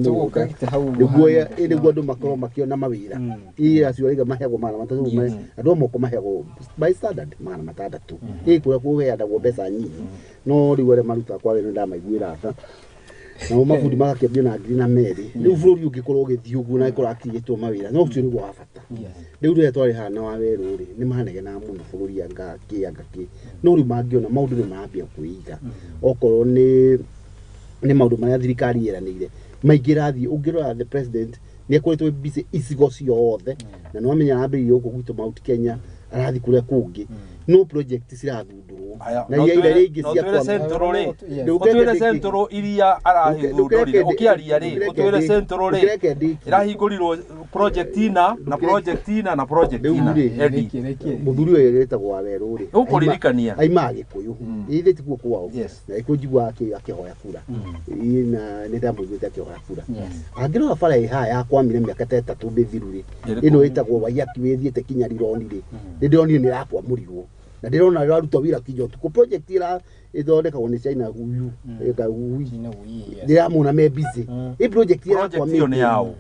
Tũgũka hau. Nĩguo ĩ nĩguo andũ makorwo makĩona mawĩra. Ĩ acio araiga maheagwo 300, andũ a moko maheagwo by standard 600, ĩ kũrĩa kũheanagwo mbeca nyinyi. No rĩu arĩa marutaga kwa wĩra nĩndamaiguĩra tha, nao mabundi magakĩambia na ngiri na merĩ. Rĩu bũrũri ũngĩkorwo ũgĩthiĩ ũguo na kũrakiriĩtwo mawĩra, no ũcio nĩguo wa bata. Rĩu rĩrĩa twarĩ haha na Wawerũ rĩ, nĩ manegenaga mũno bũrũri anga kĩ anga kĩ, no rĩu mangĩona maũndũ nĩ marambia kwĩiga. Okorwo nĩ maũndũ marĩa thirikari yeranĩire maingĩ ĩrathiĩ, ũngĩrora the president nĩ akoretwo busy icigo ciothe, na nĩ wamenya arambĩrĩirie gũkũ gwitũ Mount Kenya, arathiĩ kũrĩa kũngĩ. No project cirathundũrwo na iria ira rĩngĩ cia kwa Central rĩ, ũtwĩre Central iria arahithundũrire ũkĩaria rĩ, ũtwĩre Central rĩ ĩrahingũrirwo project ina na project ina na project ina. Eddie mũthuri ũyũ wĩtagwo Wawerũ rĩ, ũkũririkania aima Gĩkũyũ, ithe tiguo kwao, na Gĩkũyũ njiguaga akĩhoya kura, na nĩ ndamũiguĩte akĩhoya kura. Angĩrora bara ĩ haha yakwamire mĩaka ta 3 mĩthiru rĩ, ĩno ĩtagwo Waiyaki wĩthiĩte kinya Rironi rĩ, nĩ ndĩronire nĩ ĩrakwamũrirwo na ndĩrona ĩraruta wĩra kinya ũtukũ. Project ĩra ĩthondekagwo nĩ China huyu ndĩramona me busy. Ĩ project ĩrakwamĩte nĩ yao,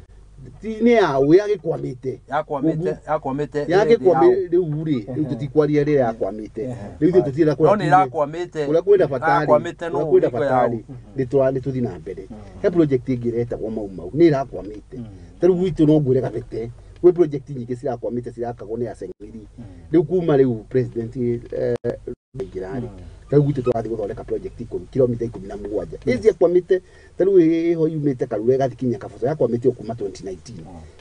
ti nĩ yao, yagĩkwamĩte yakwamĩte yagikwamĩte rĩu rĩ, rĩu tũtikwaria rĩrĩa yakwamĩte, rĩu ithuĩ tũtirĩ kũrĩa no nĩ ĩrakwamĩte kũrĩa kwĩna bata rĩ, kwĩna bata rĩ, nĩ tũthiĩ na mbere. He project ĩngĩ ĩretagwo Mau Mau nĩ ĩrakwamĩte, ta rĩu gwitũ no ngwĩre Kabete gwĩ project nyingĩ cirakwamĩte cirakagwo nĩ Aseng'eri. Rĩu kuma rĩu president aingĩra rĩ, ta rĩu gwitũ tũrathiĩ gũthondeka project 10 kilomita 17 ĩci ciakwamĩte, ta rĩu ĩho yumĩte Karura ĩgathiĩ kinya Kaboco yakwamĩte o kuma 2019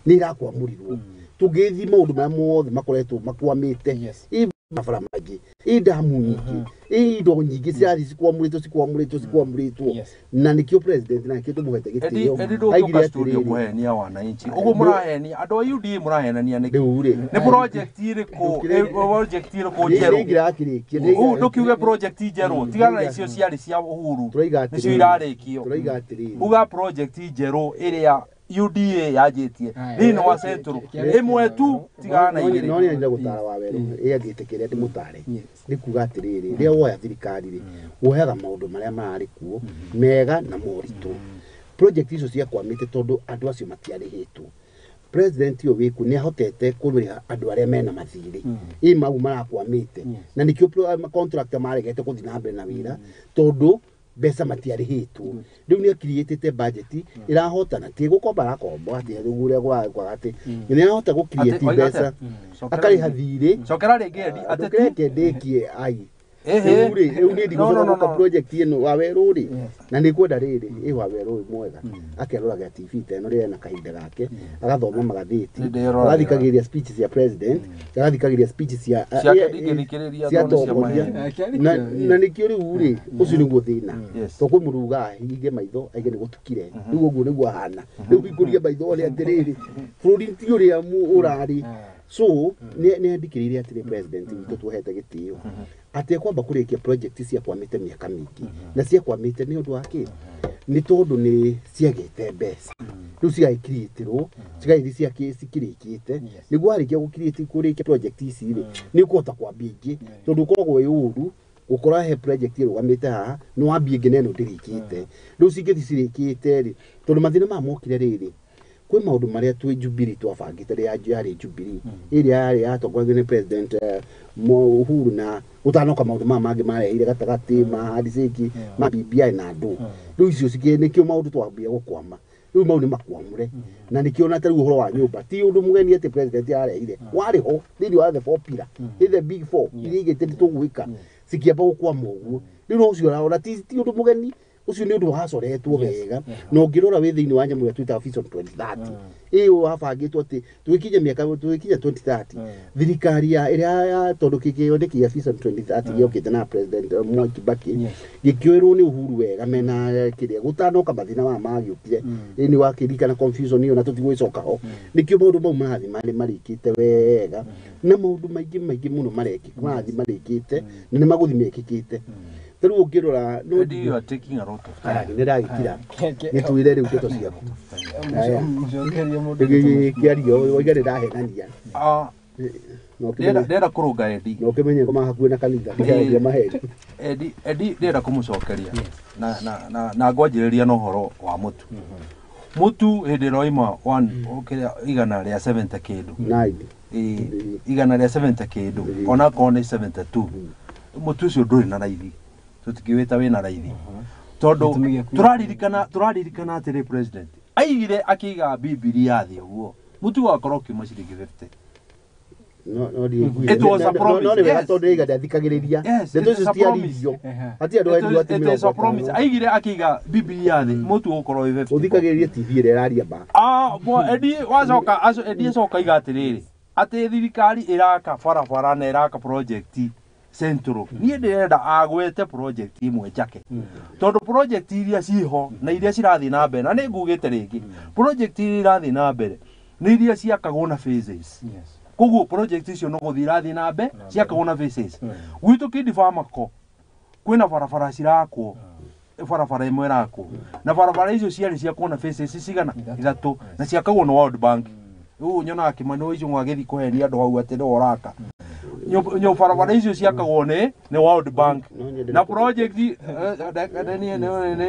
nĩ ĩrakwamũrirwo. Tũngĩthiĩ maũndũ marĩa mothe makoretwo makwamĩte, ĩ mabara maingĩ, ĩ ndamu nyingĩ, ĩ indo nyingĩ cirathiĩ cikwamũrĩtwo cikwamũrĩtwo cikwamũrĩtwo, na nĩkĩo president na nĩkĩo tũmũhete gĩtĩo. Eddie ndũgũka studio kũhenia wananchi ũguo mũrahenia andũ a UDA mũrahenania nĩkĩ? Rĩu rĩ nĩ project ĩrĩkũ, project ĩrĩkũ njerũ? Nĩngĩrakĩrĩkia ndũkiuge project njerũ, tigana na icio ciarĩ cia Uhuru nĩcio irarĩkio. Tũraiga atĩrĩrĩ, uga project njerũ ĩrĩa UDA yanjĩtie thĩinĩ wa Central ĩmwe tu, tigana na igĩrĩ. No nĩ gũtara Wawerũ ĩ angĩtĩkĩre ndĩmũtare, nĩ kuga atĩrĩrĩ, rĩrĩa woya thirikari rĩ, woyaga maũndũ marĩa mararĩ kuo mega na moritũ. Project icio ciakwamĩte tondũ andũ acio matiarĩhĩtwo. President ũyũ wĩkuo nĩ ahotete kũrĩha andũ arĩa mena mathirĩ, ĩ mau marakwamĩte, na nĩkĩo contractor maregete gũthiĩ na mbere na wĩra tondũ mbeca matiarĩhĩtwo. Rĩu nĩ akiriĩtĩte budget ĩrahotana, ti gũkomba arakomba atĩ rĩu ũrĩa kwaga atĩ nĩ arahota gũkiriĩti mbeca akarĩha thirĩ. Cokera rĩngĩ Eddie, atĩ ndũkĩreke ndĩkie ai rĩu rĩ, rĩu nĩ ndigũcoka gũka project ĩno Wawerũ rĩ, na nĩ kwenda rĩrĩ ĩ Wawerũ ũyũ mwega akeroraga TV ta ĩno rĩrĩa ena kahinda gake, agathoma magathĩti, agathikagĩrĩria speech cia president, agathikagĩrĩria speech cia atongoria, na nĩkĩo rĩu rĩ, ũcio nĩguo thĩna. To kwĩ mũndũ ugaga ahinge maitho aige nĩ gũtukire, rĩu ũguo nĩguo ahana. Rĩu hingũria maitho one atĩrĩrĩ, bũrũri ti ũrĩa ũrarĩ. So nĩ andĩkĩrĩire atĩrĩ president witũ tuohete gĩtĩo atĩ kwamba kũrĩkia project ciakwamĩte mĩaka mĩingĩ, na ciakwamĩte nĩ ũndũ wa kĩ? Nĩ tondũ nĩ ciagĩte mbeca, rĩu cigagĩkiriĩtĩrwo cigagĩthiĩ cikĩrĩkĩte. Nĩguo warĩkia kũrĩkia project ici rĩ, nĩ ũkũhota kwambia ingĩ, tondũ ũkoragwo wĩ ũru gũkora he project ĩrũgamĩte haha nĩ wambia ĩngĩ na ĩno ndĩrĩkĩte. Rĩu cingĩthiĩ cirĩkĩte rĩ, tondũ mathĩna maya mokire rĩrĩ, kwĩ maũndũ marĩa twĩ Jubilee twabangĩte rĩrĩa yarĩ Jubilee ĩrĩa yarĩ yatongoragio nĩ president Uhuru, na gũtanoka maũndũ maya mangĩ mareheire gatagatĩ ma handshake ma BBI na andũ. Rĩu icio nĩkĩo maũndũ twambia gũkwama, rĩu mau nĩ makwamũre, na nĩkĩo na ta rĩu ũhoro wa nyũmba ti ũndũ mũgeni atĩ president areheire, warĩ ho thĩinĩ wa the four pillar, the big four iria igĩte nĩ tũgwĩka, cikĩamba gũkwama ũguo. Rĩu no ũcio ũraona ti ũndũ mũgeni, ũcio nĩ ũndũ wacoretwo wega, na ũngĩrora wĩ thĩinĩ wa nyamũ ĩrĩa twĩtaga Vision 2030, ĩyo wabangĩtwo atĩ tũgĩkinya mĩaka tũgĩkinya 2030 thirikari ya ĩrĩa ya tondũ kĩoneki gĩa Vision 2030 gĩokĩte na president Mwai Kibaki gĩkĩoerwo nĩ Uhuru wega mena kĩrĩa gũtanoka mathĩna maya magĩũkire, ĩ nĩ wakĩririkana confusion ĩyo na tũtigũgĩcoka ho. Nĩkĩo maũndũ mau marathiĩ marĩkĩte wega, na maũndũ maingĩ maingĩ mũno marekĩka marathiĩ marĩkĩte na nĩ magũthiĩ mekĩkĩte. Ta rĩu ũngĩrora no Eddie, you are taking a lot of time. nĩ ndagĩkira gĩtwĩre rĩu ndeto ciaku Mũcokerie mũndũ kĩario waiga nĩ ndahenania. Ndĩrenda kũrũnga Eddie. Na ũkĩmenye koma hakuhĩ na kanitha ndikaragia maheni. Eddie ndĩrenda kũmũcokeria na ngwanjĩrĩria na ũhoro wa mũtu. Mũtu hĩndĩ ĩrĩa waima igana rĩa 70 kĩndũ, igana rĩa 70 kĩndũ, onakorwo nĩ 72, mũtu ũcio ndũrĩ na raithi, tũtingĩwĩta wĩna raithi, tondũ tũraririkana atĩrĩ president aigire akĩiga Bibilia thĩ ũguo mũtu wakorwo ũkiuma ciringi 50. No It was a promise. No nĩ wega tondũ nĩaiga ndathikagĩrĩria. Ndeto icio citiaririo. Hatirĩ andũ arirwo atĩ It is a promise. Aigire akĩiga Bibilia thĩ mũtu ũgũkorwo wĩ 50. Ũthikagĩrĩrie TV ĩrĩa ĩraria ma. Eddie wacoka Eddie acoka aiga atĩrĩrĩ, atĩ thirikari ĩraka barabara na ĩraka project Central. Niĩ ndĩrenda agwete project imwe njake. Tondũ project iria ciho na iria cirathiĩ na mbere, na nĩ ngugĩte rĩngĩ, project iria irathiĩ na mbere nĩ iria ciakagwo na phases. Koguo project icio no gũthiĩ irathiĩ na mbere, ciakagwo na phases. Gwitũ Kindi Pharmaco kwĩna barabara cirakwo, barabara ĩmwe ĩrakwo, na barabara icio ciarĩ ciakwo na phases cigana ithatũ, na ciakagwo na World Bank. Rĩu nyonaga Kĩmani wa Icũng'wa agĩthiĩ kũhenia andũ hau atĩ nĩwe ũraka. Barabara icio ciakagwo nĩ World Bank. Na project nĩ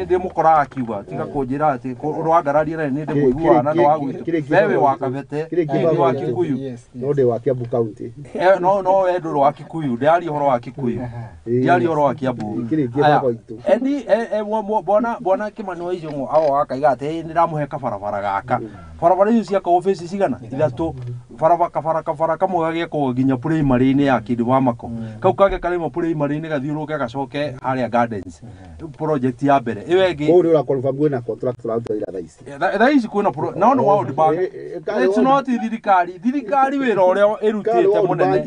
ndĩmũkoraga akiuga tiga kũnjĩra atĩ ũndũ wa ngararia na nĩ ndĩmũiguaga na nĩ wa gwitũ. We wĩ wa Kabete, nĩ wa Kikuyu. No ndĩ wa Kiambu County. No no we ndũrĩ wa Kikuyu, ndĩraria ũhoro wa Kikuyu. Ndĩraria ũhoro wa Kiambu. Endi bwana Kĩmani wa Icũng'wa ago akaiga atĩ nĩndamũhe kabarabara gaka. Barabara icio ciakagwo phases cigana ithatũ. Barabara kabara kamwe gagĩakwo nginya primary-inĩ ya Kindi Pharmaco. Kau kangĩ karĩmwo primary-inĩ gathiũrũrũke gacoke harĩa Gardens. Project ya mbere. Ĩyo ĩngĩ. Kũu nĩ ũra confirm kwĩna contract ũraruta wĩra thaa ici. Thaa ici kwĩna no nĩ World Bank. It's not thirikari. Thirikari wĩra ũrĩa ĩrutĩte mũnene.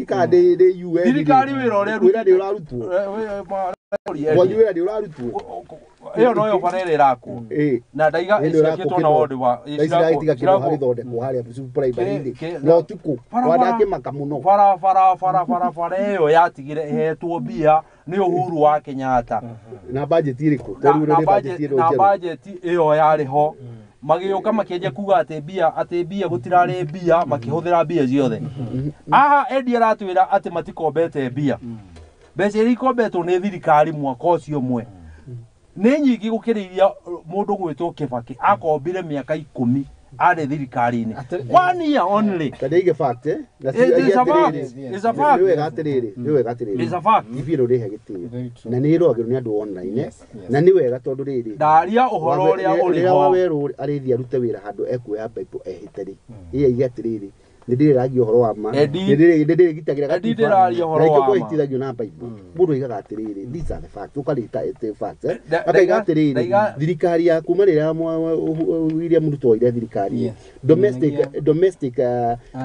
Thirikari wĩra ũrĩa ĩrutĩte. Wĩra nĩ ũrarutwo. Mwangi wĩra nĩ ũrarutwo. Ĩyo noyo bara ĩrĩa ĩrakwo. Na ndaiga ĩciakĩtwo na World Bank. Thaa ici iragĩtiga kĩndũ harĩthondekwo harĩa primary-inĩ. Na ũtukũ wandakĩmaka mũno. Barabara ĩyo yatigire ĩhetwo mbia nĩ Uhuru wa Kenyatta. Na budget ĩrĩkũ? Tondũ nĩ budget ĩno Na budget ĩyo yarĩ ho. Magĩũka makĩanjia kuga atĩ mbia gũtirarĩ mbia, makĩhũthĩra mbia ciothe. Haha Eddie aratwĩra atĩ matikombete mbia. Mbeca iria ikombetwo nĩ thirikari mwaka ũcio ũmwe nĩ nyingĩ gũkĩra iria mũndũ gwĩtwo Kĩbakĩ akombire mĩaka 10 arĩ thirikari-inĩ. 1 year only. Kana ige fact na it's a fact. Nĩ wega atĩrĩrĩ, nĩ wega atĩrĩrĩ. It's a fact. TV ĩno rĩhe gĩtĩo. Na nĩ ĩroragĩrwo nĩ andũ online. Na nĩ wega tondũ rĩrĩ. Ndaria ũhoro ũrĩa ũrĩ ho. Wawerũ arĩthiĩ arute wĩra handũ ekuoya Bible ehĩte rĩ. Ĩĩ aige atĩrĩrĩ. Nĩ ndĩragia ũhoro wa ma. Nĩ ndĩrĩgitagĩra gatiba. Ndĩraria ũhoro wa ma. Kwĩhĩtithagio na Bible. Mũndũ aigaga atĩrĩrĩ, these are the facts. Ũkarĩta facts. Akaiga atĩrĩrĩ, thirikari ya kuma rĩrĩa William Ruto oire thirikari, domestic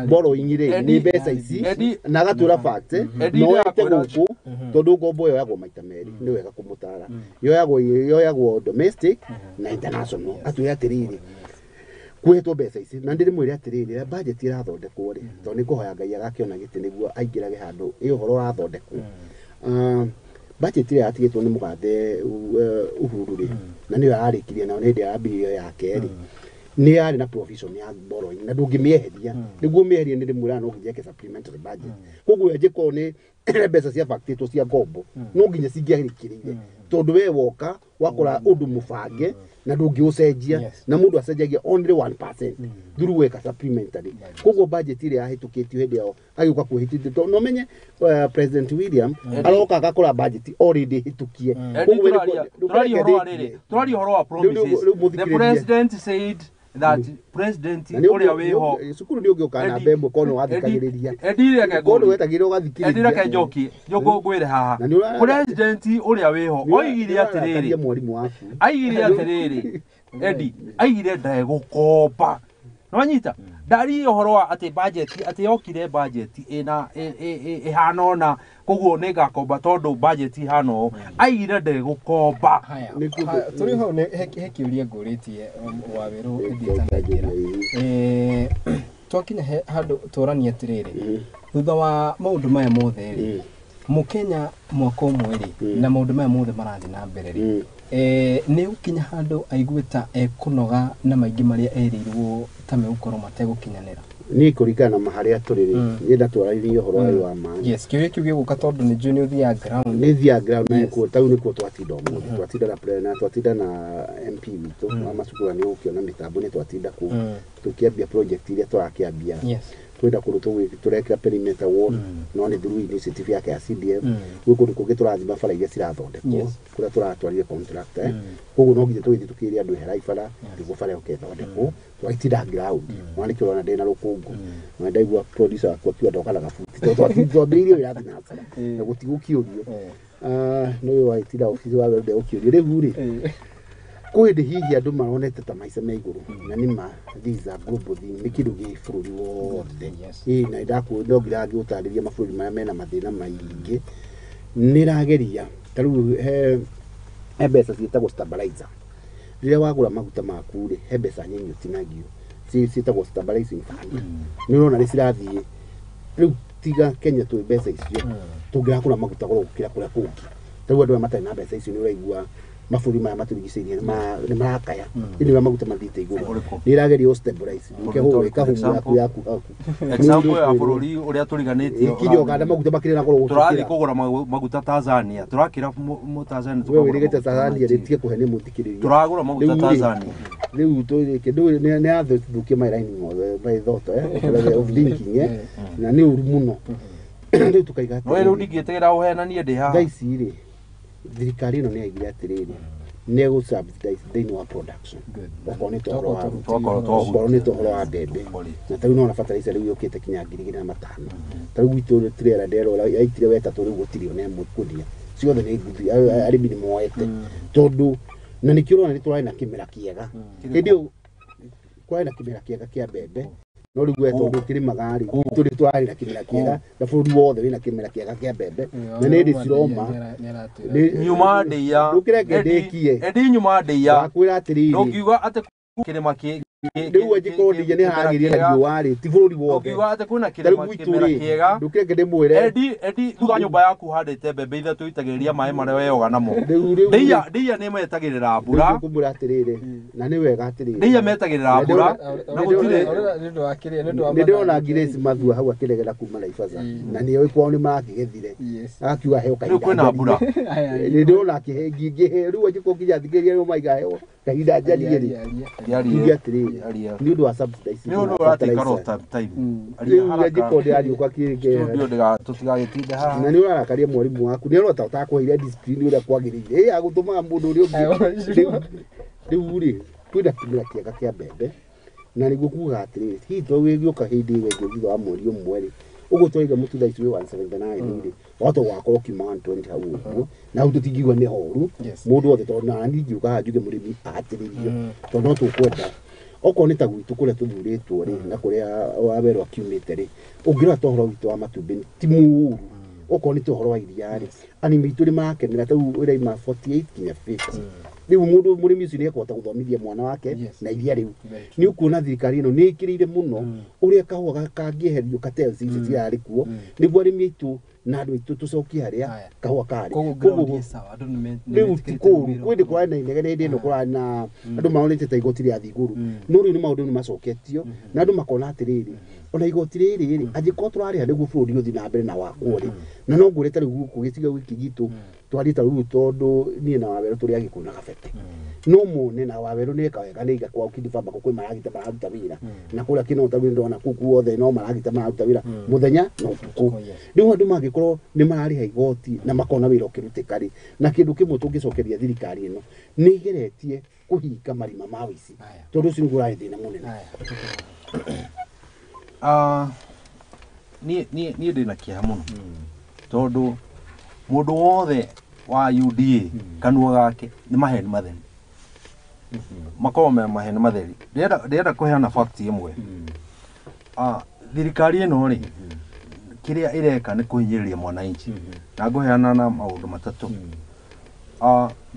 borrowing rĩ nĩ mbeca ici, na agatwĩra facts. No ete gũkũ tondũ ngombo yoyagwo maita merĩ, nĩ wega kũmũtara. Yoyagwo domestic na international. Atwĩra atĩrĩrĩ, kwĩhetwo mbeca ici na ndĩrĩmwĩre atĩrĩrĩ, rĩrĩa budget ĩrathondekwo rĩ, tondũ nĩ ngũhoya Ngai agakĩona gĩtĩ nĩguo aingĩrage handũ ĩ ũhoro ũrathondekwo. Budget ĩrĩa yatigĩtwo nĩ mũgathe Uhuru rĩ, na nĩyo yarĩkirie nayo nĩ hĩndĩ yambĩrĩirie ya kerĩ, nĩ yarĩ na provision ya borrowing na ndũngĩmĩeheria. Nĩguo ũmĩeherie nĩ ndĩmwĩraga no nginya eke supplementary budget. Koguo angĩkorwo nĩ mbeca cia bactĩtwo cia ngombo no nginya cingĩarĩkĩrĩire, tondũ we woka wakora ũndũ mũbange na ndũngĩũcenjia, na mũndũ acenjagia only 1% through gwĩka supplementary. Koguo budget ĩrĩa yahĩtũkĩtio hĩndĩ ĩyo agĩũka kwĩhĩtithio, tondũ no menye President William aroka agakora budget already hĩtũkie. Koguo tũraria ũhoro wa promises. The president said that president ũrĩa wĩho cukuru nĩ ũngĩũka na mbembe kono wathikagĩrĩria. Eddie reke kono wetagĩrĩra ũgathikĩrĩria. Eddie reke njokie ngwĩre haha. President ũrĩa wĩho oigire atĩrĩrĩ, mwarimu waku aigire atĩrĩrĩ, Eddie aigire ndegũkomba. Nĩwanyita? Ndaria ũhoro wa atĩ budget, atĩ yokire budget ĩna ĩhana ũna, koguo nĩ ngakomba tondũ budget ĩhana ũũ. Aigire ndegũkomba. Tũrĩ hau he kĩũria ngũrĩtie wa werũ Eddie atanaingĩra. Twakinya handũ tũranie atĩrĩrĩ, thutha wa maũndũ maya mothe rĩ, Mũkenya mwaka ũmwe rĩ, na maũndũ maya mothe marathiĩ na mbere rĩ, nĩ gũkinya handũ aigue ta ekũnoga na maingĩ marĩa erĩirwo ta megũkorwo mategũkinyanĩra. Niĩ kũringana na harĩa tũrĩ rĩ, niĩ ndatwaranirie ũhoro ũyũ wa ma. Yes, kĩũria kĩu gĩgũka tondũ nĩ njũĩ nĩ ũthiaga ground. Nĩ thiaga ground na kuo tau nĩkuo twatinda ũmũthĩ. Twatinda na na twatinda na MP witũ wa macukuru nĩ ũkĩona mĩtambo nĩ twatinda kũu. Tũkĩambia project iria tũrakĩambia. Kwenda kũndũ tũrekĩra perimeter wall no nĩ through initiative yake ya CDF. Gwĩ kũndũ kũngĩ tũrathima bara iria cirathondekwo kũrĩa tũratwarire contractor. Koguo no nginya tũgĩthiĩ tũkĩre andũ ehera ibara nĩguo bara ĩyo ĩthondekwo. Twatinda ground mwanake ũrona ndĩ na rũkũngũ na ndaigua producer wakwa akiuga ndoka na gabuti tondũ twambĩrĩirie wĩra thinacara na gũtigũkĩũrio. No ũyũ wagĩtinda obici wa werũ ndegũkĩũrio rĩu rĩ, kwĩ hĩndĩ hihi andũ maronete ta maica me igũrũ na nĩ ma these are global thing, nĩ kĩndũ gĩ bũrũri wothe. Ĩĩ na no nginya ngĩgũtarĩria mabũrũri marĩa mena mathĩna maingĩ. Nĩ ĩrageria ta rĩu he mbeca ciĩtagwo stabilizer. Rĩrĩa wagũra maguta maku rĩ, he mbeca nyinyi ũtinagio ciĩtagwo stabilizing fund. Nĩ ũrona nĩ cirathiĩ rĩu tiga Kenya twĩ mbeca icio tũngĩragũra maguta goro gũkĩra kũrĩa kũngĩ. Ta rĩu andũ aya matarĩ na mbeca icio nĩ ũraigua mabũrũri maya matũrigicĩirie nĩ marakaya nĩ ũrĩa maguta mathiĩte igũrũ. Nĩ ĩrageria gũ stabilize ĩkahũmũra yaku haku. Example ya bũrũri ũrĩa tũriganĩtie kinya Uganda maguta makĩrĩ na goro gũtũkĩra. Tũrathiĩ kũgũra maguta Tanzania, tũrakĩra mu Tanzania. Wewe wĩrĩgĩte Tanzania rĩtige kũhe nĩ mũthikĩrĩria. Tũragũra maguta Tanzania rĩu tũrĩke nĩ athũkie my line my thought of thinking na nĩ ũru mũno. Rĩu tũkaiga atĩrĩrĩ, rĩu ndingĩtĩkĩra ũhenanie ndĩ haha thaa ici rĩ, thirikari ĩno nĩ yaigire atĩrĩrĩ nĩ ĩgũ subsidize thĩinĩ wa production okorwo nĩ tũhoro wa mbembe na tarĩu nona fertilizer rĩu yũkĩte kinya 2500. Ta rĩu gwitũ trailer nderora yaitire wetatũ rĩu gũtirĩ ona ĩmwe kũnia ciothe nĩ nguthi arĩmi nĩ moete tondũ na nĩkĩo ũrona nĩ tũrarĩ na kĩmera kĩega hĩndĩ ĩyo kwarĩ na kĩmera kĩega kĩa mbembe no rĩu we tondũ kĩrĩmaga rĩ tũrĩ tũrarĩ na kĩmera kĩega na bũrũri wothe wĩna kĩmera kĩega kĩa mbembe na nĩ hĩndĩ ciroma nyuma ndĩia ndũkĩreke ndĩkie endi nyuma ndĩia wakwĩra atĩrĩrĩ ndũngiuga atĩ kĩrĩma kĩ rĩu angĩkorwo ndĩia nĩ haragĩria na riũa rĩ ti bũrũri wothe ndũngiuga atĩ kwĩna kĩrĩma kĩmera kĩega ndũkĩreke ndĩmwĩre endi thutha nyũmba yaku handĩte mbembe ithatũ itagĩrĩria maĩ marĩa weyoga namo ndĩia ndĩia nĩ metagĩrĩra mbura ngũmwĩra atĩrĩrĩ na nĩ wega atĩrĩrĩ ndĩia metagĩrĩra mbura na gũtirĩ nĩ ndĩrona Grace Mathua hau akĩregera kuma Naivasha na nĩ oĩ kwao nĩ marakĩgethire akiuga heo kahinda rĩu kwĩna mbura nĩ ndĩrona akĩhe rĩu angĩkorwo nginya thikĩrĩria nĩo maiga heo kahinda njarie rĩ njuge atĩrĩrĩ nĩ ũndũ wa subsidize nĩ ũndũ ũratikaro time rĩu angĩkorwo ndĩrariũka kĩrĩke studio tũtigagĩtinde haha na nĩ ũrarakaria mwarimũ waku nĩ ũrota ũtakũheire discipline ũrĩa kwagĩrĩire ĩ agũtũmaga mũndũ ũrĩa ũngĩ rĩu rĩ kwĩna kĩmera kĩega kĩa mbembe na nĩguo kuga atĩrĩrĩ hihi tũgĩũka hĩndĩ ĩyo ĩngĩ thutha wa mweri ũmwe rĩ ũguo tũraiga mũtu thaa ici wĩ 179 rĩ wahota gũgakorwo ũkiuma 120 hau ũguo na hau tũtingiuga nĩ horu mũndũ wothe tondũ na niĩ ingiuga haha njuge mũrĩmi ahatĩrĩrio tondũ no tũkwenda okorwo nĩ ta gwitũ kũrĩa tũthurĩtwo rĩ na kũrĩa Wawerũ akiumĩte rĩ ũngĩrora ta ũhoro witũ wa matumbĩ ti mũũru okorwo nĩ ta ũhoro wa iria rĩ arĩmi aitũ nĩ marakenera ta rĩu ũraima 48 kinya 50 rĩu mũndũ mũrĩmi ũcio nĩ ekũhota gũthomithia mwana wake na iria rĩu nĩ ũkuona thirikari ĩno nĩ ĩkĩrĩire mũno ũrĩa kahũa kangĩeherio cartels icio cirarĩ kuo nĩguo arĩmi aitũ na andũ aitũ tũcokie harĩa kahũa karĩ rĩu ti kũũru kwĩndĩ kũrarĩ na inegene hĩndĩ ĩno kũrarĩ na andũ maronete ta igoti rĩathiĩ igũrũ no rĩu nĩ maũndũ nĩ macoketio na andũ makona atĩrĩrĩ ona igoti rĩrĩ rĩ angĩkorwo tũrarĩha nĩguo bũrũri ũthiĩ na mbere na wakwo rĩ na no ngwĩre ta rĩu gũkũ gĩcigo gĩkĩ gitũ twarie ta rĩu tondũ niĩ na Wawerũ tũrĩ Agĩkũyũ na Kabete no mone na Wawerũ nĩ eka wega nĩ iga kwao Kidivamba kwĩ maragita mararuta wĩra na kũrĩa Kĩnota rĩu ndona kũu guothe no maragita mararuta wĩra mũthenya na ũtukũ rĩu andũ mangĩkorwo nĩ mararĩha igoti na makona wĩra ũkĩrutĩka rĩ na kĩndũ kĩmwe tũngĩcokeria thirikari ĩno nĩ ĩgeretie kũhinga marima ma ũici tondũ ũcio nĩguo ũrarĩ thĩna mũnene. Niĩ ndĩna kĩeha mũno tondũ mũndũ wothe wa UDA kanua gake nĩ maheni matheri makorwo me maheni matheri ndĩrenda kũheana fact ĩmwe. Thirikari ĩno rĩ kĩrĩa ĩreka nĩ kũhinyĩrĩria mwananchi na ngũheana na maũndũ matatũ.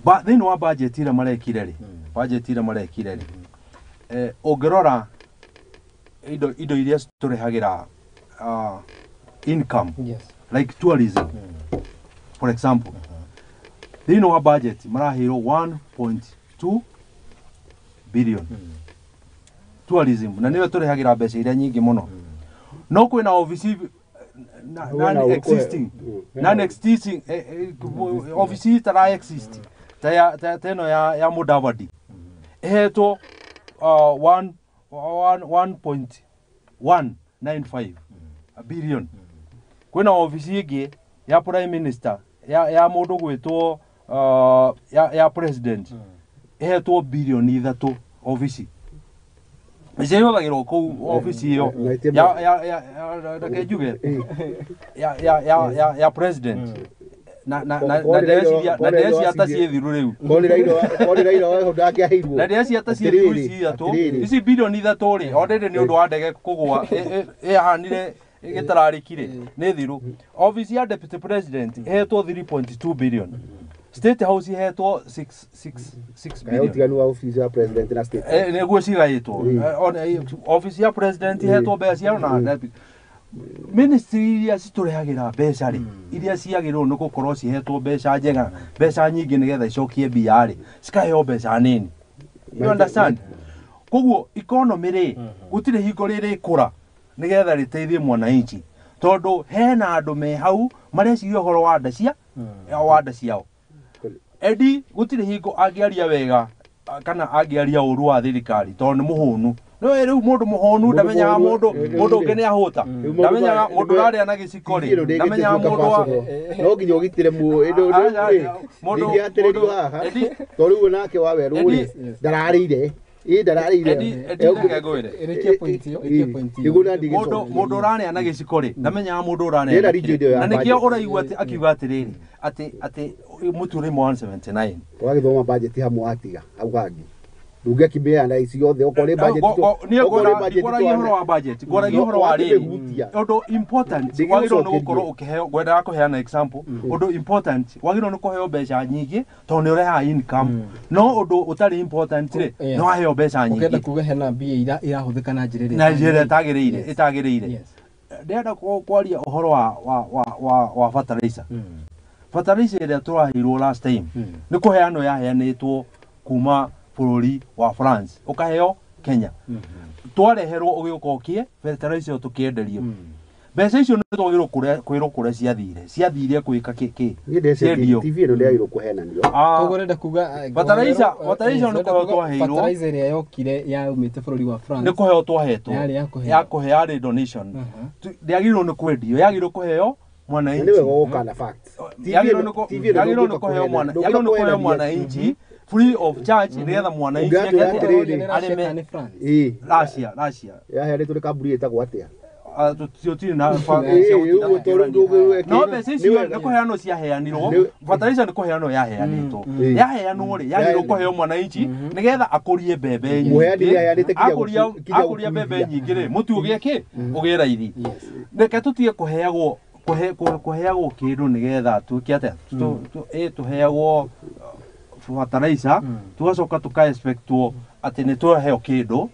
Thĩinĩ wa budget ĩrĩa marekire rĩ ũngĩrora indo iria tũrehagĩra income like tourism for example thĩinĩ wa budget maraheirwo 1.2 billion tourism na nĩyo tũrehagĩra mbeca iria nyingĩ mũno no kwĩna ofici non-existing ofici itara exist ta ĩno ya Mudavadi ĩhetwo 1.195 billion. Kwĩna ofici ĩngĩ ya prime minister ya mũndũ gwĩtwo ya president ĩhetwo bilioni 3 ofici icio ihũthagĩrwo kũu ofici ĩyo reke njuge ya president na ndĩreciria ta ciĩ thiru rĩu na ndĩreciria ta ciĩ thiru ici ithatũ ici bilioni 3 rĩ already nĩ ũndũ wa ndege kũgũa ĩhaanire gĩtararĩki rĩ nĩ thiru. Office ya deputy president ĩhetwo 3.2 billion. State House ĩhetwo 6 Kaĩ billion. ũtiganu wa office ya president na state Nĩguo cigaĩtwo. Ona office ya president ĩhetwo mbeca ciao na deputy. Ministry iria citũrehagĩra mbeca rĩ, iria ciagĩrĩirwo nĩ gũkorwo cihetwo mbeca njega, mbeca nyingĩ nĩgetha icokie mbia rĩ, cikaheo mbeca nini. You understand? Koguo economy rĩ, gũtirĩ hingo rĩrĩkũra nĩgetha rĩteithie mwananchi, tondũ hena andũ me hau mareciria ũhoro wa nda cia wa nda ciao. Edi gũtirĩ hingo angĩaria wega kana angĩaria ũru wa thirikari tondũ nĩ mũhũnu. No rĩu mũndũ mũhũnu ndamenyaga mũndũ ũngĩ nĩ ahũta, ndamenyaga mũndũ ũrarĩa na gĩciko rĩ, ndamenyaga mũndũ wa no nginya ũgitĩre mũndũ haha tondũ rĩu nake wa werũ rĩ ndararĩire. Mũndũ ũrarĩa na gĩciko rĩ ndamenyaga mũndũ ũrarĩa na nĩkĩo ũraigua atĩ akiuga atĩrĩrĩ atĩ mũtu ũrĩ 179. Twagĩthoma budget hamwe watiga hau hangĩ ndũngĩakĩmĩana ici yothe okorwo nĩ budget ngwaragia ũhoro wa budget, ngwaragia ũhoro wa rĩrĩ ũndũ important wagĩrĩirwo nĩ gũkorwo ũkĩheo, ngwendaga kũheana example, ũndũ important wagĩrĩirwo nĩ kũheo mbeca nyingĩ tondũ nĩ ũrehaga income, no ũndũ ũtarĩ important rĩ no waheo mbeca nyingĩ. Ũkĩenda kuga hena mbia irahũthĩka na njĩra ĩrĩa na njĩra ĩtagĩrĩire. Ndĩrenda kwaria ũhoro wa fertilizer. Fertilizer ĩrĩa tũraheirwo last time nĩ kũheanwo yaheanĩtwo kuma bũrũri wa France ũkaheo Kenya. Twareherwo ũgĩũka ũkĩe fertilizer ĩyo tũkĩenderio. Mbeca icio nĩ twagĩrĩirwo kwĩrwo kũrĩa ciathire gwĩka kĩ ciendio. TV ĩno ndĩagĩrĩirwo kũhenanio. Koguo ũrenda kuga fertilizer nĩ kũheo twaheirwo. Fertilizer ĩrĩa yokire yaumĩte bũrũri wa France nĩ kũheo twahetwo, ya kũheo yarĩ donation, ndĩagĩrĩirwo nĩ kwendio, yagĩrĩirwo kũheo mwananchi. Nĩ wega gũka na facts. Yagĩrĩirwo nĩ kũheo mwananchi free of charge nĩgetha mwananchi arĩme. Russia yaheanĩtwo nĩ kambuni ĩtagwo atĩa? Tũtirĩ na no mbeca icio nĩ kũheanwo ciaheanirwo. Fertilizer nĩ kũheanwo yaheanĩtwo, yaheanwo rĩ yagĩrĩirwo kũheo mwananchi nĩgetha akũrie mbembe nyingĩ, akũria mbembe nyingĩ rĩ mũtu ũgĩe kĩ ũgĩe raithi. Reke tũtige kũheagwo kũheagwo kĩndũ nĩgetha tuĩke atĩa, tũheagwo fertilizer tugacoka tuka expectwo atĩ nĩ twaheo kĩndũ.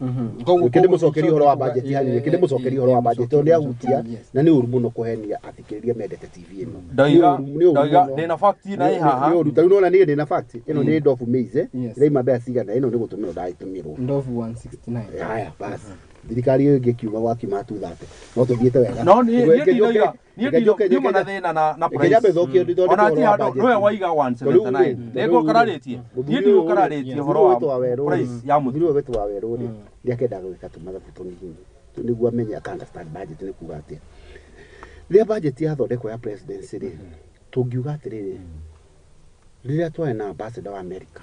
Reke ndĩmũcokerie ũhoro wa budget hanini, reke ndĩmũcokerie ũhoro wa budget tondũ nĩ ahutia na nĩ ũru mũno kũhenia athikĩrĩria mendete TV ĩno. Ndoiga ndĩna fact na ĩ haha. Nĩ ũru, tarĩu nĩwona niĩ ndĩna fact ĩno nĩ ndobu maize ĩraima mbeca cigana, ĩno nĩ gũtũmĩrwo ndagĩtũmĩrwo ndobu 169. Haya basi thirikari ĩyo ĩngĩ kiuga gwakiuma 230 no tũthiĩte wega. No niĩ ndiuma na thĩna na price ona ti handũ nĩwe waiga 179 nĩngũkararĩtie niĩ ndigũkararĩtie ũhoro wa price ya mũtu. Mũthuri ũyũ wetwo wa werũ rĩ nĩakendaga gwĩka tũmathabu tũnini nĩguo amenye aka understand budget nĩ kuga atĩa. Rĩrĩa budget yathondekwo ya presidency rĩ tũngiuga atĩrĩrĩ, rĩrĩa twarĩ na ambassador wa America